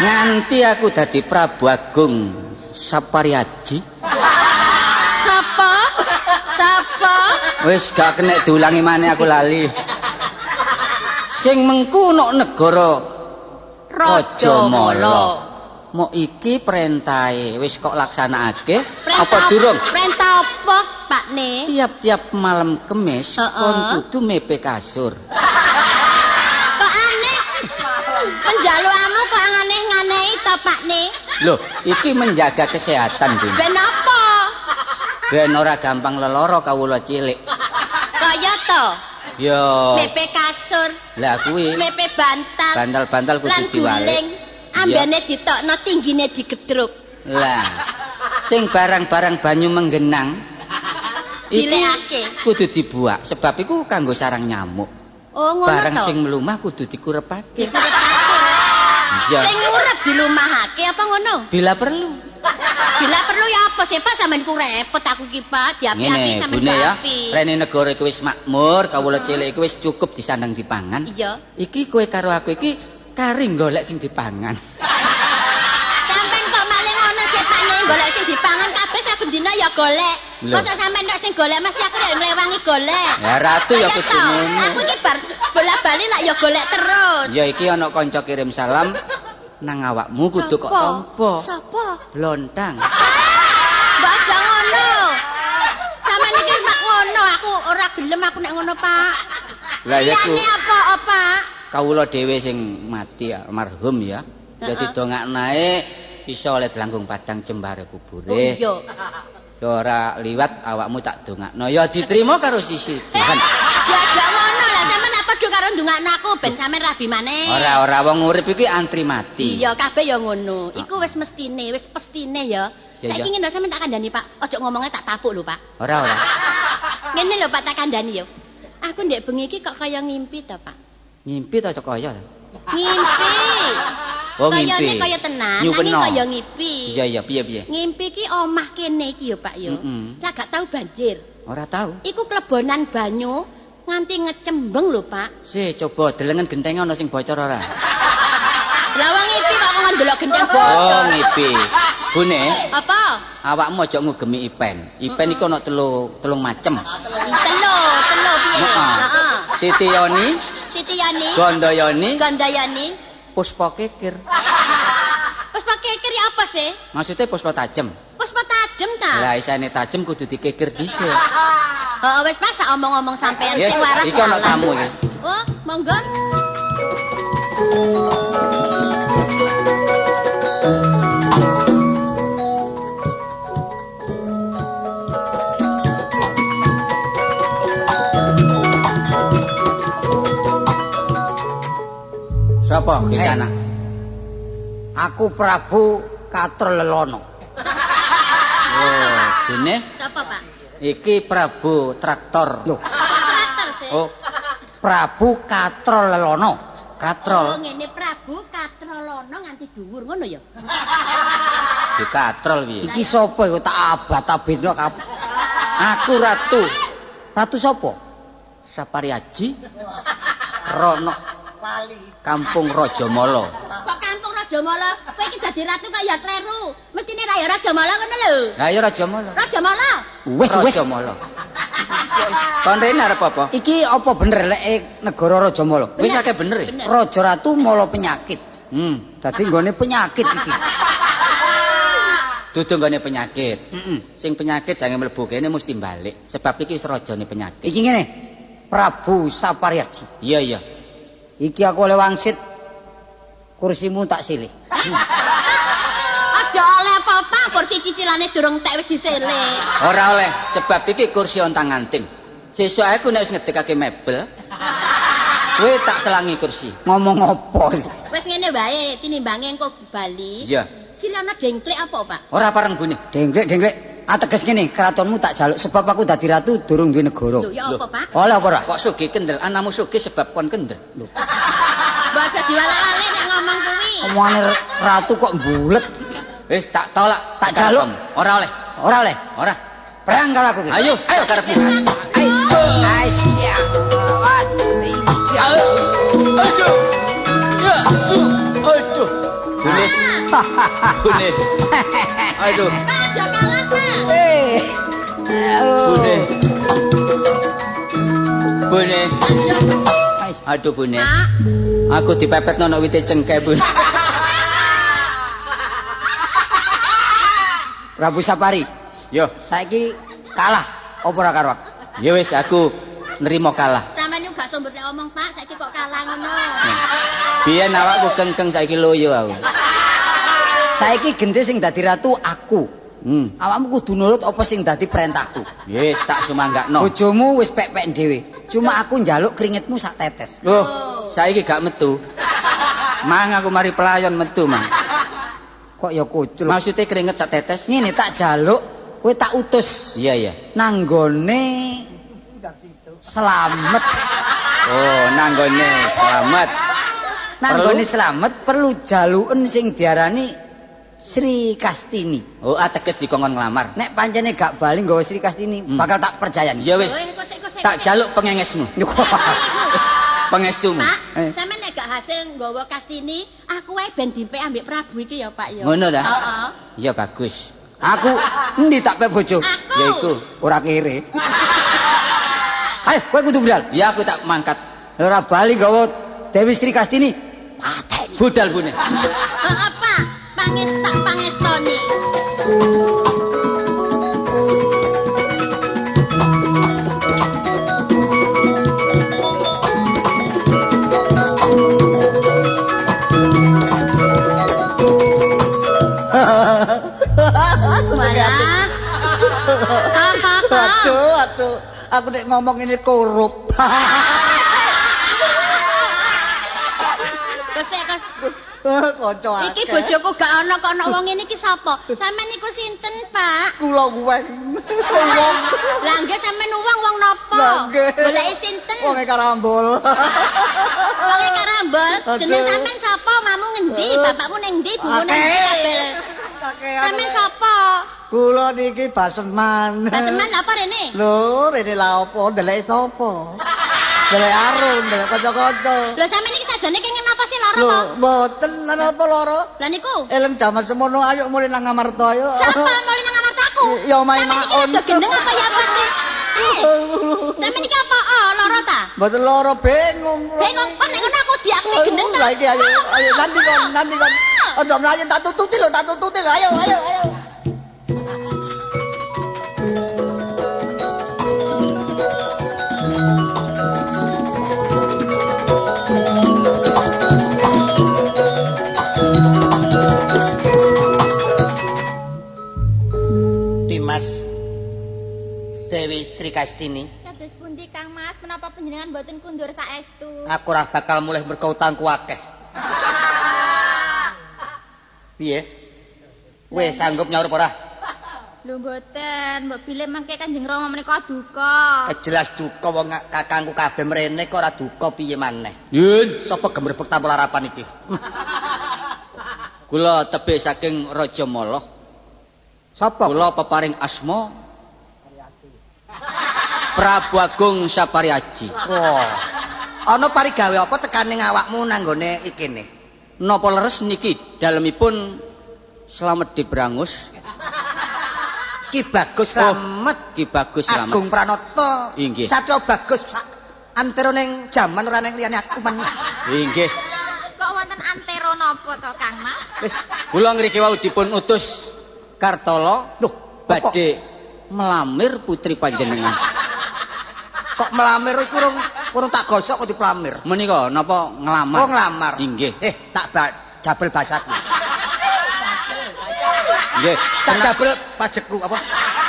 Speaker 5: Nganti aku dadi Prabu Agung Sapariaji.
Speaker 1: Sapa? Sapa?
Speaker 5: Wis gak kena diulangi maneh aku lali. Sing mengku nok negara Rajamala. Mok iki perintahe wis kok laksanakake apa durung?
Speaker 1: Perintah apa? Pak Ne?
Speaker 5: Tiap-tiap malam Kemis kon kudu mepe kasur.
Speaker 1: Kok aneh? Penjalukanmu kok aneh-nganehi to, Pak Ne?
Speaker 5: Loh, iki menjaga kesehatan, Bun.
Speaker 1: Ben apa?
Speaker 5: Ben ora gampang leloro kawula cilik.
Speaker 1: Kaya to?
Speaker 5: Yo.
Speaker 1: Mepe kasur.
Speaker 5: Lah kuwi.
Speaker 1: Mepe bantal.
Speaker 5: Bantal-bantal kudu diwalik.
Speaker 1: Ambene ditokno, tinggine digedruk.
Speaker 5: Lah, sing barang-barang banyu menggenang
Speaker 1: dilekake
Speaker 5: kudu dibuak sebab iku kanggo sarang nyamuk.
Speaker 1: Oh, ngono to.
Speaker 5: Barang sing mlumah kudu dikurepake.
Speaker 1: Dikurepake.
Speaker 5: Iya.
Speaker 1: Sing ngurep dilumahake apa ngono?
Speaker 5: Bila perlu.
Speaker 1: Bila perlu ya apa sih Pak, sampean ku repot aku ki Pak, diapi-api sampean
Speaker 5: ya. Rene negara iku wis makmur, kawula cilik iku wis cukup disandang dipangan.
Speaker 1: Iya.
Speaker 5: Iki kowe karo aku iki kari golek sing dipangan.
Speaker 1: Sampean kok maling ngono sih Pak, golek sing dipangan kabeh saben dina ya golek. Mosok sampean nek sing golek mesti aku nek ngrewangi golek.
Speaker 5: Ya ratu ya kudu ngono.
Speaker 1: Aku iki bar bola-bali lak ya golek terus.
Speaker 5: Ya iki ana kanca kirim salam nang awakmu kudu kok tampa.
Speaker 1: Sapa?
Speaker 5: Blontang.
Speaker 1: Mbok aja ngono. Sampeyan iki mak ngono, aku ora gelem aku nek ngono, Pak.
Speaker 5: Lah ya ku.
Speaker 1: Apa, Pak?
Speaker 5: Kawula dhewe sing mati almarhum ya. Dadi dongaknae iso oleh delanggung padang jembare kubure.
Speaker 1: Oh iya.
Speaker 5: Ya ora liwat awakmu tak dongakno. Ya diterima karo sisi Tuhan.
Speaker 1: Ya aja ngono lah, sampeyan apa padha karo ndongakno aku ben sampeyan rabi maneh.
Speaker 5: Ora wong urip iki antri mati.
Speaker 1: Iya, kabeh ya ngono. Iku wis mestine, wis pestine ya. Saiki ngene sampeyan tak kandhani, Pak. Aja ngomongnya tak tapuk lho, Pak.
Speaker 5: Ora.
Speaker 1: Ngene lho Pak tak kandhani ya. Aku ndek bengi iki kok kaya ngimpi to, Pak.
Speaker 5: Ngimpi ta kaya?
Speaker 1: Ngimpi.
Speaker 5: Oh, ngimpi.
Speaker 1: Kayane kaya tenan, nanging kaya ngimpi.
Speaker 5: Iya, piye-piye?
Speaker 1: Ngimpi ki omah kene iki ya, Pak ya. Lah gak tau banjir.
Speaker 5: Ora tau.
Speaker 1: Iku klebonan banyu nganti ngecembeng lho, Pak.
Speaker 5: Sih, coba delengen gentenge ana sing bocor ora?
Speaker 1: Lah wong ngipi kok kok ndelok genteng bocor.
Speaker 5: Oh, ngipi. Bune,
Speaker 1: apa?
Speaker 5: Awakmu aja ngugemi Ipen. Ipen iku ana telung macem.
Speaker 1: Telu piye? Heeh.
Speaker 5: Titiyoni,
Speaker 1: Titiyoni,
Speaker 5: Gondoyoni,
Speaker 1: Gondoyoni,
Speaker 5: Puspa Kekir.
Speaker 1: Puspa Kekir ya apa sih?
Speaker 5: Maksudnya puspa tajem.
Speaker 1: Puspa tajem ta?
Speaker 5: Lah isane tajem kudu dikekir dhisik.
Speaker 1: Heeh, wis Pak, sak omong-omong sampean sing waras.
Speaker 5: Iki ana tamu iki.
Speaker 1: Oh, monggo.
Speaker 5: Sapa ki sana?
Speaker 2: Aku Prabu Katrelelono.
Speaker 5: Oh, dene
Speaker 1: sapa, Pak?
Speaker 5: Iki Prabu Traktor.
Speaker 2: Loh,
Speaker 1: traktor sih.
Speaker 5: Oh,
Speaker 2: Prabu Katrelelono.
Speaker 5: Katrol.
Speaker 1: Oh, ngene Prabu Katrolono nganti dhuwur ngono ya.
Speaker 5: Dikatrol piye?
Speaker 2: Iki sapa iku tak abat-abeno kabeh.
Speaker 5: Aku ratu.
Speaker 2: Ratu sapa?
Speaker 5: Sapariaji. Rono Kampung Rajamala.
Speaker 1: Kok Kampung Rajamala? Kowe iki dadi ratu kok ya kleru. Mestine ra ya Rajamala ngono lho.
Speaker 5: Lah ya Rajamala.
Speaker 1: Rajamala.
Speaker 2: Wis wis.
Speaker 5: Rajamala. Kon rene arep apa?
Speaker 2: Iki apa bener lek negara Rajamala?
Speaker 5: Wis akeh bener.
Speaker 2: Raja Ratu mala penyakit. Dadi nggone penyakit iki.
Speaker 5: Dudu nggone penyakit. Sing penyakit jangan mlebu kene mesti balik. Sebab iki wis rajane penyakit.
Speaker 2: Iki ngene. Prabu Sapariaji.
Speaker 5: Iya iya.
Speaker 2: Iki aku oleh wangsit kursimu tak silih.
Speaker 1: Aja oleh apa-apa, kursi cicilane durung tek wis disilih.
Speaker 5: Ora oleh, sebab iki kursi ontang-anting. Sesuk aku nek wis ngedekake mebel, kowe tak selangi kursi.
Speaker 2: Ngomong apa iki?
Speaker 1: Wis ngene wae, tinimbange engko bali.
Speaker 5: Iya.
Speaker 1: Silana dengklik apa, Pak?
Speaker 5: Ora pareng bune.
Speaker 2: Dengklik-dengklik. Ateges ngene, keratonmu tak jaluk sebab aku dadi ratu durung duwe negara.
Speaker 1: Lho, ya apa, Pak?
Speaker 2: Oleh apa ora?
Speaker 5: Kok sugih kendel, anakmu sugih sebab kon kendel.
Speaker 2: Lho.
Speaker 1: Mbok aja diwalak-walik nek ngomong kuwi.
Speaker 2: Omongane ratu kok mbulet.
Speaker 5: Wis tak tolak,
Speaker 2: tak jaluk.
Speaker 5: Ora oleh.
Speaker 2: Ora oleh.
Speaker 5: Ora.
Speaker 2: Perang karo aku iki.
Speaker 5: Ayo, ayo karepmu.
Speaker 2: Ayo. Ayo.
Speaker 5: Aduh. Ya, aduh. Bune. Bune. Aduh.
Speaker 1: Pak, aja kalah, Pak.
Speaker 5: Bune. Bune. Aduh, Bune. Aku dipepetno nang wite cengkeh, Bune.
Speaker 2: Prabu Sapari.
Speaker 5: Yo,
Speaker 2: saiki kalah. Apa ora karo aku?
Speaker 5: Ya wis aku nrimo kalah.
Speaker 1: Sampeyan niku gak sombet lek omong, Pak, saiki kok kalah ngono.
Speaker 5: Biyen awakku kengkeng saiki loyo aku.
Speaker 2: Saiki genti sing dadi ratu aku. Awakmu kudu nurut apa sing dadi perintahku.
Speaker 5: Wis tak sumanggakno.
Speaker 2: Bojomu wis pek-pek dhewe. Cuma aku njaluk keringetmu sak tetes.
Speaker 5: Oh, saiki gak metu. Mang aku mari pelayon metu, Mang.
Speaker 2: Kok ya kucul.
Speaker 5: Maksudnya keringet sak tetes?
Speaker 2: Ngene tak jaluk, kowe tak utus.
Speaker 5: Iya, iya.
Speaker 2: Nanggone Slamet.
Speaker 5: Oh, nanggone Slamet.
Speaker 2: Nanggone Slamet perlu jaluken sing diarani Sri Kastini.
Speaker 5: Oh, ateges dikongkon nglamar.
Speaker 2: Nek pancene gak bali nggawa Sri Kastini, bakal tak percayani.
Speaker 5: Ya wis. Tak jaluk pengengesmu. Pengestumu.
Speaker 1: Pak, sampeyan nek gak hasil nggawa Kastini, aku wae ben dipek ambek Prabu iki ya, Pak ya.
Speaker 5: Ngono ta?
Speaker 1: Heeh.
Speaker 5: Ya bagus.
Speaker 2: Aku endi tak pek bojo?
Speaker 1: Aku.
Speaker 5: Ya iku,
Speaker 2: ora kere. Ayo, kowe kudu budal.
Speaker 5: Ya aku tak mangkat.
Speaker 2: Ora bali nggawa Dewi Sri Kastini. Pateni.
Speaker 5: Budal bune.
Speaker 1: Heeh, Pak. Pangestak pangestoni.
Speaker 3: Aduh, aduh, aku nek ngomong ini korup. Kanca akeh.
Speaker 1: Iki bojoku gak ana kok ana wong ngene iki sapa? Sampeyan niku sinten, Pak?
Speaker 3: Kula weng. Wong.
Speaker 1: Lah nggih sampeyan wong wong napa? Goleki sinten?
Speaker 3: Wonge karambol.
Speaker 1: Wonge karambol. Jeneng sampeyan sapa? Mamu ngendi? Bapakmu ning ndi? Ibumu ning ndi kabeh? Sampeyan sapa?
Speaker 3: Kula niki Baseman.
Speaker 1: Baseman lha apa rene?
Speaker 3: Lho, rene lha apa? Ndeleki sapa? Ndelek arung, ndelek kanca-kanca.
Speaker 1: Lho sampeyan niki sajane kenging napa sih lara
Speaker 3: Lho,
Speaker 1: to?
Speaker 3: mboten napa lara.
Speaker 1: Lah niku?
Speaker 3: Eleng jaman semono ayo mulih nang Amarta ayo.
Speaker 1: Sapa mulih nang Amarta aku?
Speaker 3: Ya omahe
Speaker 1: Maun. Sampeyan iki gendeng apa ya apa sih? Sampeyan niki apa? Oh, lara ta?
Speaker 3: Mboten lara, bingung.
Speaker 1: Bingung, kok nek ngono aku diakui gendeng ta?
Speaker 3: Lah iki ayo, ayo nanti kon, nanti kon. Aja mlayu tak tututi lho, tak tututi lho. Ayo, ayo, ayo.
Speaker 4: Dewi Sri Kastini.
Speaker 1: Kados pundi Kang Mas, menapa panjenengan mboten kundur saestu?
Speaker 4: Aku ora bakal mulih mergo utangku akeh. Piye? Kowe sanggup nyaur apa ora?
Speaker 1: Lho mboten, mbok bilih mangke Kanjeng Rama menika duka.
Speaker 4: Jelas duka wong kakangku kabeh mrene kok ora duka piye maneh.
Speaker 5: Yen,
Speaker 4: sapa gemrebek tanpa larapan iki?
Speaker 5: Kula tebih saking Raja Mala.
Speaker 4: Sapa?
Speaker 5: Kula peparing asma Prabu Agung Sapariaji.
Speaker 4: Oh. Ana parigawe apa tekane awakmu nanggone ikene?
Speaker 5: Napa leres niki dalemipun Slamet Dibrangus?
Speaker 4: Ki Bagus Slamet.
Speaker 5: Oh, Ki Bagus Slamet.
Speaker 4: Agung Pranoto.
Speaker 5: Inggih.
Speaker 4: Satya Bagus antero ning jaman ora ning liyane aku men.
Speaker 5: Inggih.
Speaker 1: Kok wonten antero napa to Kang Mas?
Speaker 4: Wis
Speaker 5: kula ngriki wau dipun utus Kartolo
Speaker 4: lho
Speaker 5: badhe melamir putri panjenengan.
Speaker 4: Kok melamir iku urung tak gosok kok dipelamir.
Speaker 5: Menika napa nglamar?
Speaker 4: Oh nglamar.
Speaker 5: Inggih.
Speaker 4: Tak double basaku.
Speaker 5: Nggih,
Speaker 4: tak double pajekku apa?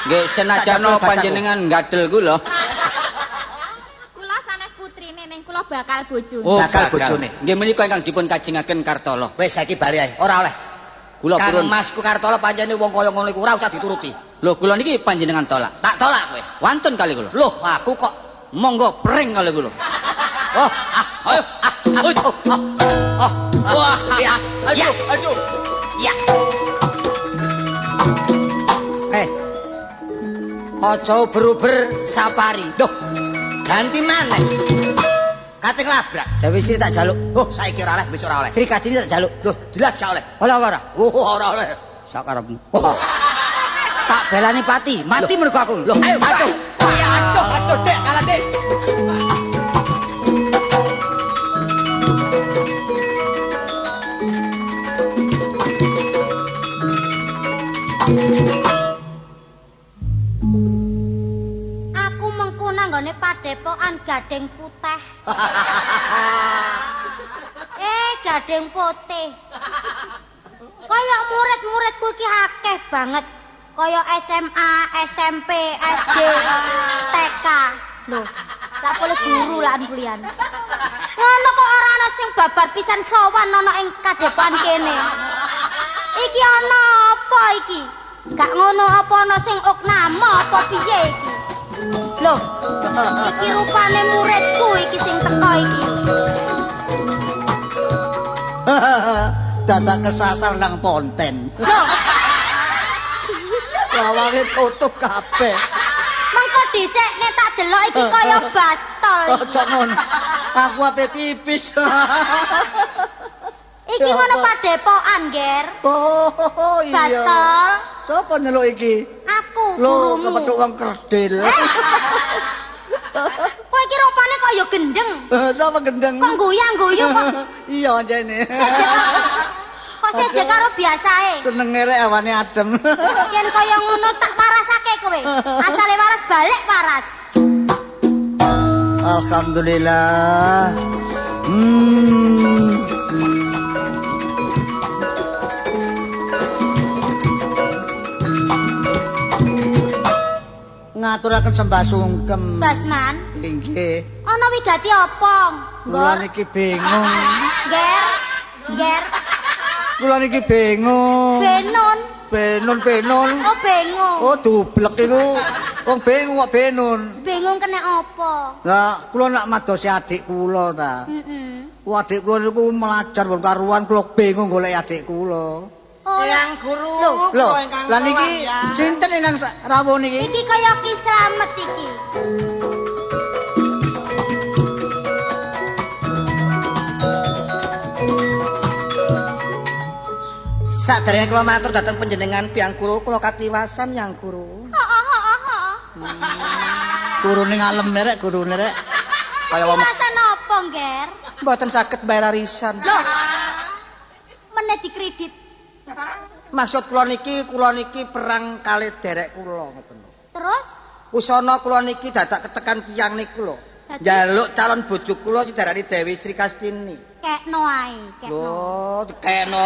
Speaker 5: Nggih, senajan panjenengan gadel kula.
Speaker 1: Kula sanes putrine ning kula bakal bojone.
Speaker 5: Oh,
Speaker 4: bakal bojone.
Speaker 5: Nggih menika ingkang dipun kajengaken Kartolo.
Speaker 4: Wis saiki bali ae, ora oleh.
Speaker 5: Kula purun.
Speaker 4: Kang Masku Kartolo pancene wong kaya ngono iku ora usah dituruti.
Speaker 5: Lho kula niki panjenengan tolak.
Speaker 4: Tak tolak kowe.
Speaker 5: Wantun kali kula.
Speaker 4: Loh, aku kok
Speaker 5: monggo pring kali kula.
Speaker 4: Oh, ah,
Speaker 5: ayo.
Speaker 4: Ah, oh, oh, oh.
Speaker 5: Wah,
Speaker 4: ya.
Speaker 5: Aduh, aduh.
Speaker 4: Ya.
Speaker 2: Aja uber-uber safari.
Speaker 4: Loh, ganti maneh. Kate nglabrak.
Speaker 2: Dewi Sri tak jaluk.
Speaker 4: Oh, saiki ora oleh, wis ora oleh.
Speaker 2: Sri Kastini tak jaluk.
Speaker 4: Loh, jelas gak oleh.
Speaker 2: Oleh apa ora?
Speaker 4: Oh, ora oleh.
Speaker 2: Sakarepmu. Oh. Tak belani pati, mati mergo aku.
Speaker 4: Loh, ayo, aduh. Ya, aduh, aduh, Dek, kalah, Dek.
Speaker 1: Gading putih. Gading putih. Kaya murid-muridku iki akeh banget. Kaya SMA, SMP, SD, TK. Lho, lak boleh guru lan kuliah. Ngono kok ora ana sing babar pisan sowan ana ing kadepokan kene. Iki ana apa iki? Gak ngono apa ana sing oknama apa piye iki? Lho, iki rupane muridku iki sing teko iki.
Speaker 3: Dadak kesasar nang ponten.
Speaker 1: Lho.
Speaker 3: Lawange tutup kabeh.
Speaker 1: Mengko dhisik nek tak delok iki kaya bastol.
Speaker 3: Aja ngono. Aku ape pipis.
Speaker 1: Iki ngono padepokan, Ger.
Speaker 3: Oh, iya.
Speaker 1: Bastol.
Speaker 3: Sopo nyeluk iki?
Speaker 1: Aku,
Speaker 3: gurumu.
Speaker 1: Lho,
Speaker 3: kepethuk wong kerdil.
Speaker 1: Kowe iki rupane kok ya gendeng.
Speaker 3: Sapa gendeng?
Speaker 1: Kok guyang-guyu kok.
Speaker 3: Iya, anjene.
Speaker 1: Kok seje karo biasae.
Speaker 3: Senenge rek awane adem.
Speaker 1: Yen kaya ngono tak warasake kowe. Asale waras balik waras.
Speaker 3: Alhamdulillah. Ngaturaken sembah sungkem.
Speaker 1: Basman.
Speaker 3: Inggih.
Speaker 1: Ana wigati apa?
Speaker 3: Kula niki bingung.
Speaker 1: Ger. Ger.
Speaker 3: Kula niki bingung.
Speaker 1: Benun.
Speaker 3: Benun, benun.
Speaker 1: Oh, bingung.
Speaker 3: Oh, dublek iku. Wong bingung kok benun.
Speaker 1: Bingung kena apa?
Speaker 3: Lah, kula nak madosi adik kula ta.
Speaker 1: Heeh.
Speaker 3: Wah, adik kula niku melajar wong karuan kula bingung golek adik kula.
Speaker 1: Oh,
Speaker 4: Eyang guru,
Speaker 3: lho, lah niki sinten ingkang rawuh niki?
Speaker 1: Iki kaya Ki Slamet iki.
Speaker 4: Saderenge kula matur dhateng panjenengan Hyang Guru, kula katiwasan Hyang Guru.
Speaker 1: Heeh, heeh, heeh.
Speaker 3: Gurune ngalem rek, gurune rek.
Speaker 4: Kaya wong
Speaker 1: katiwasan apa, Nger?
Speaker 4: Mboten saged bayar arisan.
Speaker 1: Lho. Meneh dikredit.
Speaker 4: Maksud kula niki perang kalih derek kula ngoten lho.
Speaker 1: Terus
Speaker 4: usana kula niki dadak ketekan tiyang niku lho. Njaluk calon bojo kula sing diarani Dewi Sri Kastini.
Speaker 1: Kekno ae, kekno.
Speaker 4: Lho, dikekno.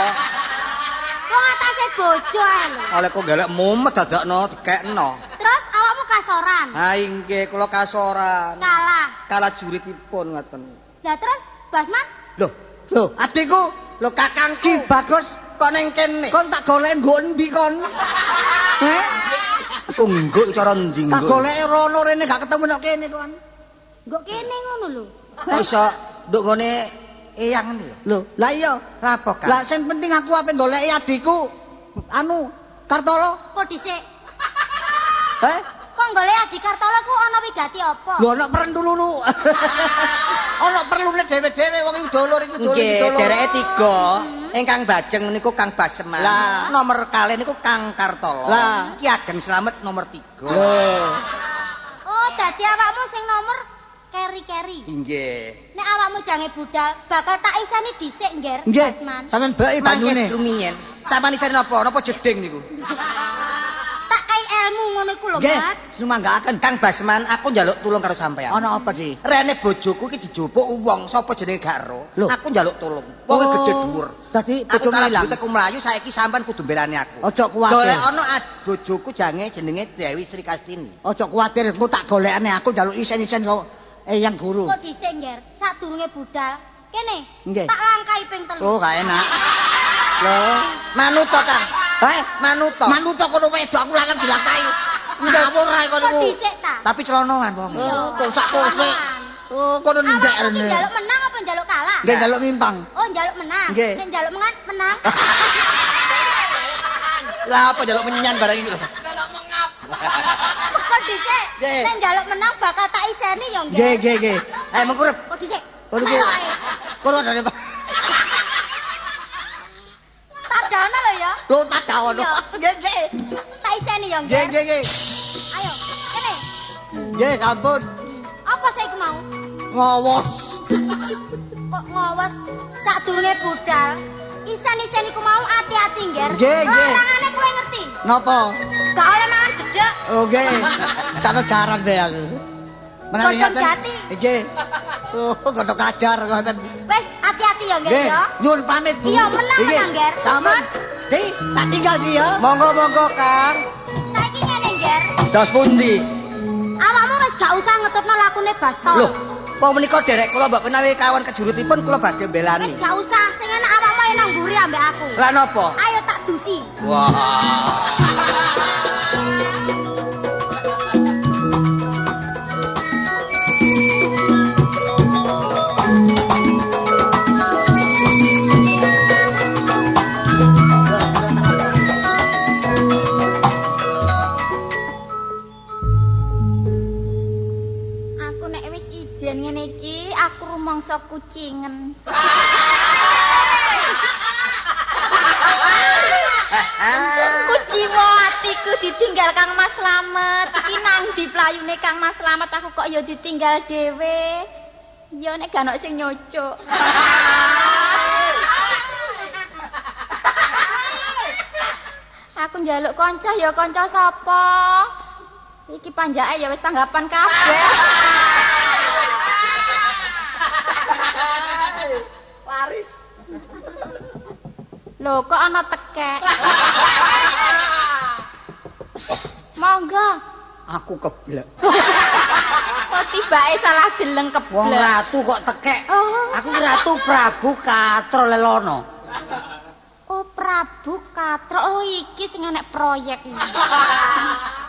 Speaker 1: Wong atase bojo ae lho.
Speaker 4: Oleh kok golek mumet dadakno dikekno.
Speaker 1: Terus awakmu kasoran?
Speaker 4: Ha inggih, kula kasoran.
Speaker 1: Kalah.
Speaker 4: Kalah juritipun ngoten.
Speaker 1: Lah terus Basman?
Speaker 4: Lho,
Speaker 3: lho, adikku,
Speaker 4: lho kakangku
Speaker 3: Ki Bagus
Speaker 4: kok neng kene?
Speaker 3: Kon tak golek nggo endi kon? Heh?
Speaker 4: Aku nggo cara endi nggo?
Speaker 3: Tak goleke rono rene gak ketemu nek kene kon.
Speaker 1: Nggo kene ngono lho.
Speaker 4: Kok iso nduk ngene eyang lho.
Speaker 3: Lho, lah iya.
Speaker 4: Lah apa, Kang?
Speaker 3: Lah sing penting aku ape goleki adikku anu Kartolo.
Speaker 1: Kok dhisik?
Speaker 3: Heh?
Speaker 1: Kok golek adik Kartolo ku ana wigati apa?
Speaker 3: Lho ana perlu lulu. Ana perlune dhewe-dhewe wong iku dulur iku dulur.
Speaker 4: Nggih, dereke 3. Ingkang bajeng niku Kang Baseman. Nomor kalih niku Kang Kartolo. Ki Ageng Slamet nomor 3.
Speaker 3: Lho.
Speaker 1: Oh, dadi awakmu sing nomor keri-keri.
Speaker 4: Nggih.
Speaker 1: Nek awakmu jange budal, bakal tak isani dhisik, Ngger.
Speaker 3: Nggih. Sampeyan beki banyune.
Speaker 4: Rumiyin. Sampeyan isani napa? Napa jeding niku?
Speaker 1: Tak kai ilmu ngono iku lho, Mat.
Speaker 3: Nggih, sumanggaaken.
Speaker 4: Kang Basman, aku njaluk tulung karo sampeyan.
Speaker 3: Ana apa, Di?
Speaker 4: Rene bojoku iki dijupuk wong, sapa jenenge gak ero. Aku njaluk tulung. Wong gedhe dhuwur.
Speaker 3: Dadi bojomu ilang.
Speaker 4: Aku mlayu saiki sampean kudu mbelani aku.
Speaker 3: Aja kuwatir.
Speaker 4: Golek ana bojoku jange jenenge Dewi Sri Kastini.
Speaker 3: Aja kuwatir, engko tak golekane aku njaluk isen-isen kok Eyang Guru.
Speaker 1: Kok dhisik, Ngger? Sadurunge budal, kene.
Speaker 3: Nggih.
Speaker 1: Tak langkahi ping 3.
Speaker 3: Oh, gak enak. Lho,
Speaker 4: manut to, Kang?
Speaker 3: Heh,
Speaker 4: manut to.
Speaker 3: Manut to kono wedok aku lanang dilangkahi. Ngawur ae kono
Speaker 1: niku. Kok dhisik ta?
Speaker 4: Tapi celonoan wong.
Speaker 3: Oh, kok sak kosek. Oh, kono ndek rene.
Speaker 1: Njaluk menang apa njaluk kalah?
Speaker 3: Nggih, njaluk mimpang.
Speaker 1: Oh, njaluk menang. Nek njaluk menang.
Speaker 4: Lah apa njaluk menyan barang iki lho.
Speaker 1: Njaluk mengap. Kok dhisik? Nek njaluk menang bakal tak iseni ya nggih.
Speaker 3: Nggih, nggih, nggih.
Speaker 4: Ayo mengkurep.
Speaker 1: Kok dhisik?
Speaker 3: Kono iku. Kono dari
Speaker 1: Tadana lho ya.
Speaker 3: Lho tadaono. Nggih, nggih.
Speaker 1: Tak iseni ya nggih.
Speaker 3: Nggih, nggih, nggih.
Speaker 1: Ayo, kene.
Speaker 3: Nggih, sampun.
Speaker 1: Apa saiki mau?
Speaker 3: Ngowos.
Speaker 1: Kok ngowos sadurunge budal? Isen-isen iku mau ati-ati, Ngger.
Speaker 3: Nggih, nggih.
Speaker 1: Larangane kowe ngerti?
Speaker 3: Napa?
Speaker 1: Gak oleh mangan dedek.
Speaker 3: Oh, nggih. Sakno jaran bae aku.
Speaker 4: Menawi
Speaker 1: Godhong
Speaker 4: ngaten.
Speaker 1: jati.
Speaker 4: Nggih. Oh, godhong kajar ngoten.
Speaker 1: Wis hati-hati ya, Nger
Speaker 4: Nggih,
Speaker 1: ya.
Speaker 4: nyuwun pamit, Bu.
Speaker 1: Iya, menang, Nger.
Speaker 4: Sampun. Di, tak tinggal di ya.
Speaker 2: Monggo-monggo, Kang.
Speaker 1: Saiki ngene, Nger.
Speaker 2: Dos pundi?
Speaker 1: Awakmu wis gak usah ngetutno lakune Basto.
Speaker 4: Loh, wong menika derek kula mbok menawi kawan kejurutipun kula badhe mbelani.
Speaker 1: Wis gak usah, sing enak awakmu ayo nang mburi ambek aku.
Speaker 4: Lah napa?
Speaker 1: Ayo tak dusi.
Speaker 4: Wah.
Speaker 6: Aku nek wis ijen ngene iki, aku rumangsa kucingen. Kuciwa atiku ditinggal Kang Mas Slamet. Iki nang ndi playune Kang Mas Slamet aku kok ya ditinggal dhewe. Ya nek gak ono sing nyucuk. Aku njaluk kanca ya kanca sapa? Iki panjake ya wis tanggapan kabeh.
Speaker 4: Laris.
Speaker 6: Lho kok ana tekek? Monggo.
Speaker 2: Aku keblek.
Speaker 6: Kok tibake salah deleng
Speaker 2: Wong
Speaker 6: keblek.
Speaker 2: ratu kok tekek.
Speaker 6: Oh.
Speaker 2: Aku ki Ratu Prabu Katro Lelono.
Speaker 6: Oh Prabu Katro. Oh iki sing enek proyek iki.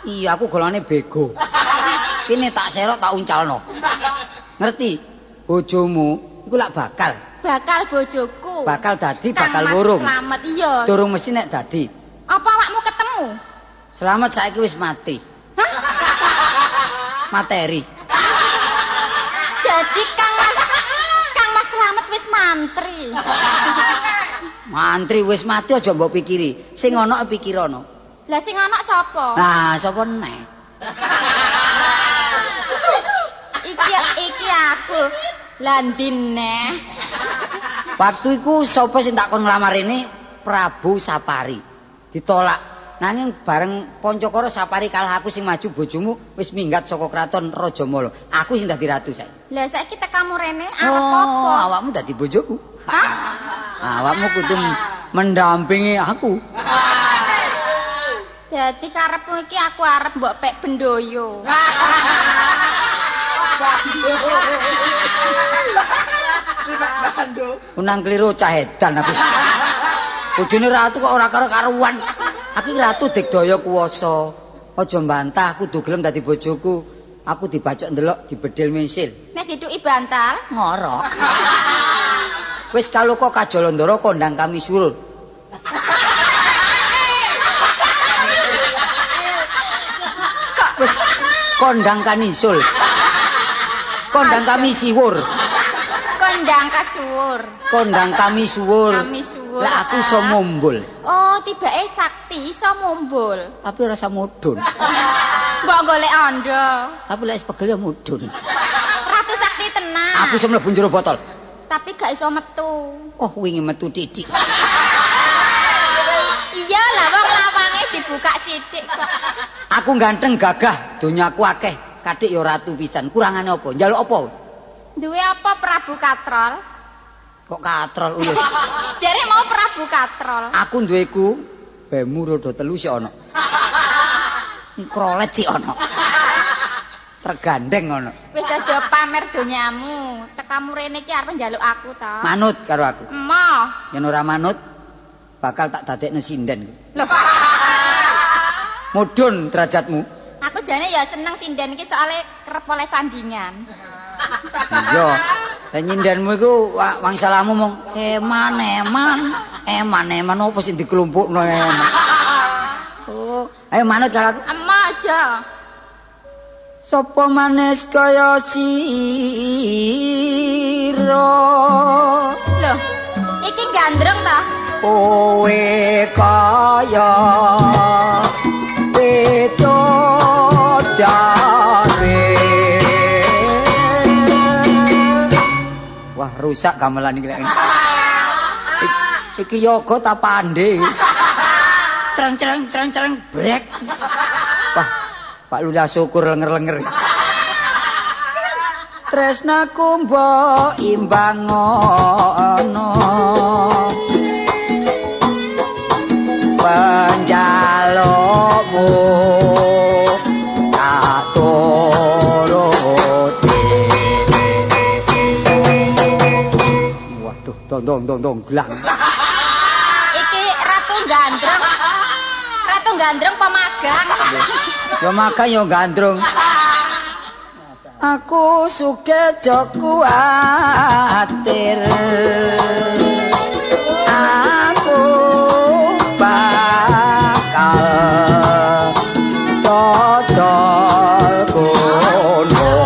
Speaker 2: Iya, aku golongane bego. Kene tak serok tak uncalno. Ngerti? Bojomu iku lak bakal,
Speaker 6: Bakal bojoku.
Speaker 2: bakal dadi
Speaker 6: Kang
Speaker 2: bakal
Speaker 6: Mas
Speaker 2: wurung.
Speaker 6: Slamet iya.
Speaker 2: Durung mesti nek dadi.
Speaker 6: Apa awakmu ketemu?
Speaker 2: Selamat saiki wis mati.
Speaker 6: Hah?
Speaker 2: Materi.
Speaker 6: Jadi Kang Mas Slamet wis mantri.
Speaker 2: Mantri wis mati aja mbok pikiri. Sing ana pikirana.
Speaker 6: Lah sing ana sapa?
Speaker 2: Nah, sapa neh?
Speaker 6: Iki aku. Lah ndi neh?
Speaker 2: Waktu iku sapa sing tak kon nglamar ini Prabu Sapari. Ditolak. Nanging bareng Pancakara Sapari kalah aku sing maju bojomu wis minggat saka kraton Rajamala. Aku sing dadi ratu saiki.
Speaker 6: Lah saiki tekamu rene arep apa?
Speaker 2: Awakmu dadi bojoku.
Speaker 6: Hah?
Speaker 2: Awakmu kudu mendampingi aku.
Speaker 6: Dadi karepmu iki aku arep mbok pek bendoyo.
Speaker 2: Unang kliru cah edan aku. Bojone ratu kok ora karo karuan. Aku iki ratu digdaya kuwasa. Aja mbantah kudu gelem dadi bojoku. Aku dibacok ndelok dibedil misil.
Speaker 6: Nek dituki bantal,
Speaker 2: Ngorok. Wis kaloka Kajalandara kondang kami surur. Wis kondang kanisul. Kondang kami siwur.
Speaker 6: kondang kasuwur.
Speaker 2: Kondang kami suwur.
Speaker 6: Kami suwur.
Speaker 2: Lah aku iso mumbul,
Speaker 6: Oh, tibake sakti iso mumbul.
Speaker 2: tapi ora iso mudhun.
Speaker 6: Mbok golek ondo.
Speaker 2: Tapi lek wis pegel ya mudhun.
Speaker 6: Ratu sakti tenan.
Speaker 2: Aku iso mlebu njero botol.
Speaker 6: Tapi gak iso metu.
Speaker 2: Oh, wingi metu titik.
Speaker 6: Iya lah wong lawange dibuka sithik kok.
Speaker 2: Aku ganteng gagah, donyaku akeh. Kadik ya ratu pisan. Kurangane apa? Njaluk apa?
Speaker 6: Duwe apa Prabu Katrol?
Speaker 2: Kok katrol uyus.
Speaker 6: Jare mau Prabu Katrol.
Speaker 2: Aku duweku bemu roda telu sik ana. Krolet sik ana. Tergandeng ana.
Speaker 6: Wis aja pamer donyamu. Tekamu rene iki arep njaluk aku to.
Speaker 2: Manut karo aku.
Speaker 6: Emoh.
Speaker 2: Yen ora manut bakal tak dadekno sinden.
Speaker 6: Loh,
Speaker 2: Mudhun derajatmu.
Speaker 6: aku jane ya seneng sinden iki soalnya kerep oleh sandingan.
Speaker 2: Iya. Lah nyindenmu iku wangsalamu mung eman eman eman eman opo sing dikelompokno eman. Oh, ayo manut karo aku.
Speaker 6: Emoh aja.
Speaker 2: Sopo manis kaya sira?
Speaker 6: Loh, iki gandrung ta?
Speaker 2: Kowe kaya widodari. Wah, rusak gamelan iki lek. Iki yoga ta pandhe. Cereng-cereng cereng-cereng brek. Wah, Pak Lurah syukur lenger-lenger. Tresnaku mbok imbang ngono. Penjalukmu tak turuti. Waduh, dong dong dong gelang.
Speaker 6: Iki Ratu Gandrung. Ratu Gandrung pemagang.
Speaker 2: Ya magang ya gandrung. Aku sugih aja kuwatir. Aku bakal dodol kono.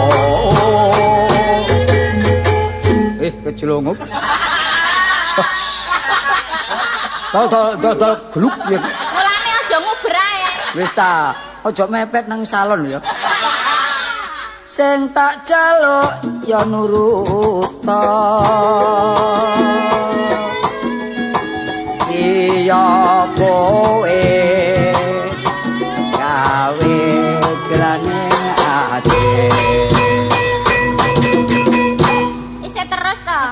Speaker 2: Kecelungup. Dol dol dol gluk ya.
Speaker 6: Mulane aja nguber ae.
Speaker 2: Wis ta, aja mepet nang salon ya. Sing tak jaluk ya nurut. Iya kowe gawe gelane ati.
Speaker 6: Isih terus to.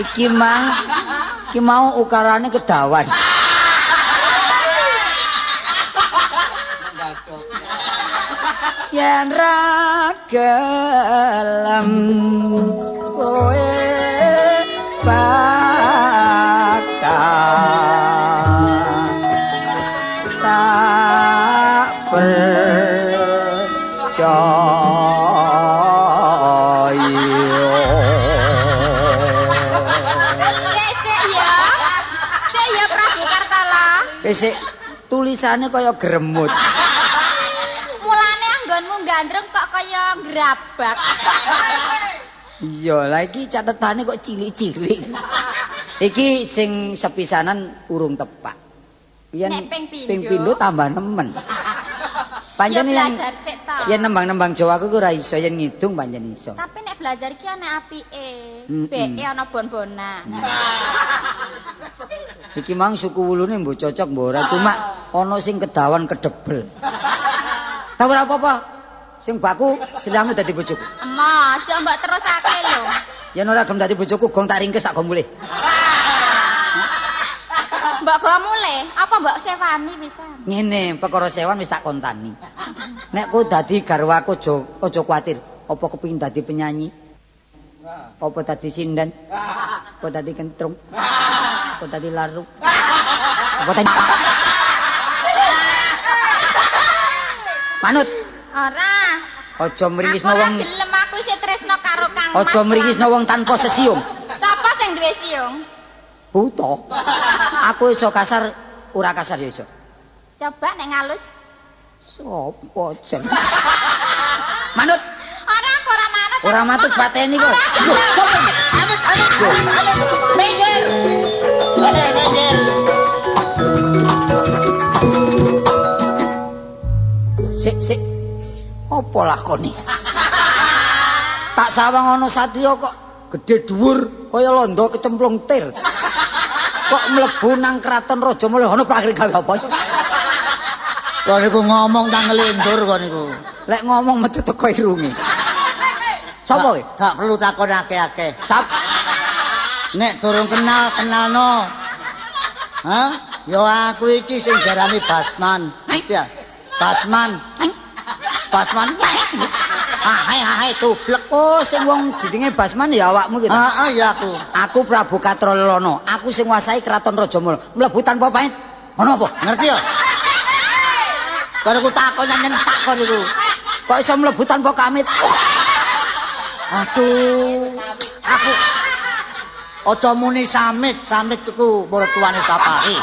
Speaker 2: Iki mang iki mau ukarane kedawan. Yen ra gelem kowe bakal tak percaya.
Speaker 6: Sik ya. Sik ya Prabu Kartala.
Speaker 2: Wis tulisane kaya gremut.
Speaker 6: Anggonmu gandrung kok kaya grabak.
Speaker 2: Iya, lah iki catetane kok cilik-cilik. Iki sing sepisanan urung tepak. Yen
Speaker 6: ping pindho
Speaker 2: tambah nemen. Pancen yen nembang-nembang Jawa aku ora iso, yen ngidung pancen iso.
Speaker 6: Tapi nek belajar iki ana apike, beke ana bon-bonan.
Speaker 2: Iki mang suku wulune mbok cocok mbok ora, cuma ana sing kedawan kedebel. Ta ora apa-apa. Sing baku seliramu dadi bojoku.
Speaker 6: Emoh, aja mbok terusake lho.
Speaker 2: Yen ora gelem dadi bojoku, gong tak ringkes sak go mulih.
Speaker 6: Mbok go mulih, apa mbok sewani pisan?
Speaker 2: Ngene, perkara sewan wis tak kontani. Nek kowe dadi garwaku aja kuwatir. Apa kepengin dadi penyanyi? Apa dadi sinden? Apa dadi kentrung? Apa dadi laruk? Apa dadi Manut.
Speaker 6: Ora.
Speaker 2: Aja mringisno wong.
Speaker 6: Aku gelem, aku isih tresno karo Kang Mas.
Speaker 2: Aja mringisno wong tanpa sesiung.
Speaker 6: Sapa sing duwe siung?
Speaker 2: Buta. Aku iso kasar, ora kasar ya iso.
Speaker 6: Coba nek ngalus.
Speaker 2: Sopo jen? Manut.
Speaker 6: Ora, aku ora manut.
Speaker 2: Ora manut pateni kok. Lho, sopo?
Speaker 4: Amit, amit, amit. Minggir. Minggir.
Speaker 2: Sik, sik. Apa lakone? Tak sawang ana satriya kok gedhe dhuwur kaya londo kecemplung tir. Kok mlebu nang kraton Raja Mulih ana prakhir gawe apa?
Speaker 4: Kok niku ngomong nang nglindur kok niku.
Speaker 2: Lek ngomong metu teko irunge. Sapa kowe?
Speaker 4: Gak perlu takon akeh-akeh.
Speaker 2: Sap.
Speaker 4: Nek durung kenal, kenalno. Hah? Ya aku iki sing jarane Basman. Ya. Basman. Basman. Ahai ahai tublek.
Speaker 2: Oh, sing wong jenenge Basman ya awakmu ki ta?
Speaker 4: Heeh, ya aku.
Speaker 2: Aku Prabu Katrolana. Aku sing nguasai Kraton Rajamala. Mlebu tanpa pamit. Ono apa?
Speaker 4: Ngerti ya? Karo ku takon nyentak kon niku.
Speaker 2: Kok iso mlebu tanpa kamit?
Speaker 4: Aduh. Aku aja muni samit, samit iku mertuane Sapari.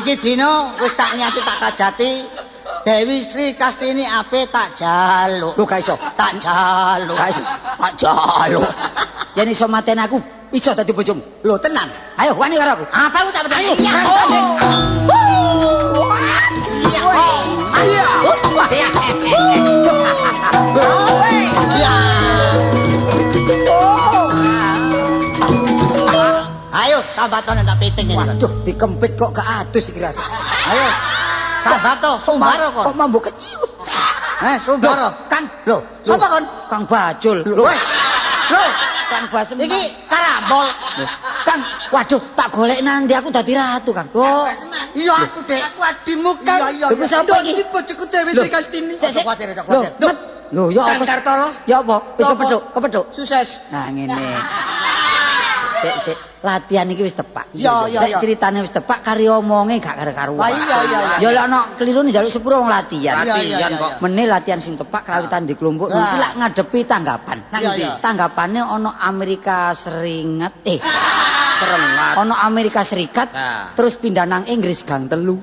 Speaker 4: Iki dina wis tak niati tak kajati Dewi Sri Kastini ape tak jaluk.
Speaker 2: Lho gak iso.
Speaker 4: Tak jaluk.
Speaker 2: Gak iso.
Speaker 4: Tak jaluk.
Speaker 2: Yen iso mateni aku, iso dadi bojomu.
Speaker 4: Lho tenan.
Speaker 2: Ayo wani karo aku.
Speaker 4: Apa aku tak percaya?
Speaker 2: Iya. Iya.
Speaker 4: Iya. Ayo sambatone tak piting kene.
Speaker 2: Waduh, dikempit kok gak adus iki rasa.
Speaker 4: Ayo. Sambato, sumbaro kok.
Speaker 2: Kok mambu keciut.
Speaker 4: Eh, Sumbara.
Speaker 2: Kang,
Speaker 4: Lho, sapa kon?
Speaker 2: Kang Bajul.
Speaker 4: Lho, eh. Lho,
Speaker 2: Kang Basem.
Speaker 4: iki karambol.
Speaker 2: Kang, waduh, tak golek nanti aku dadi ratu, Kang.
Speaker 4: Lho, iya aku, Dik.
Speaker 5: Aku adimu, Kang.
Speaker 4: Iya, iya,
Speaker 2: Lho,
Speaker 4: iya.
Speaker 2: sapa iki?
Speaker 5: Bojoku Dewi Sri Kastini.
Speaker 2: Sik, sik.
Speaker 4: Kuwatir, aja
Speaker 2: Lho,
Speaker 4: kuwatir.
Speaker 2: Met. Lho, ya
Speaker 5: Kang
Speaker 2: apa?
Speaker 5: Kartolo.
Speaker 2: Ya apa? Wis
Speaker 5: Ya apa?
Speaker 2: kepethuk, kepethuk.
Speaker 5: Sukses.
Speaker 2: Nah, ngene. Sik, sik. Latihan iki wis tepak.
Speaker 4: Iya, iya,
Speaker 2: Lek
Speaker 4: iya.
Speaker 2: ceritane wis tepak kari omonge gak karo-karuan.
Speaker 4: Ah, iya, iya, iya.
Speaker 2: Ya lek ana kelirune njaluk sepuro wong latihan.
Speaker 4: Iya, iya,
Speaker 5: Latihan
Speaker 4: iya,
Speaker 5: kok.
Speaker 4: iya.
Speaker 2: Mene latihan sing tepak krawitan di kelompok
Speaker 4: Nah.
Speaker 2: iki lak ngadepi tanggapan.
Speaker 4: Nang ndi?
Speaker 2: Tanggapane ana Amerika Serikat,
Speaker 5: Serengat.
Speaker 2: ana Amerika Serikat
Speaker 5: Nah.
Speaker 2: terus pindah nang Inggris gang telu.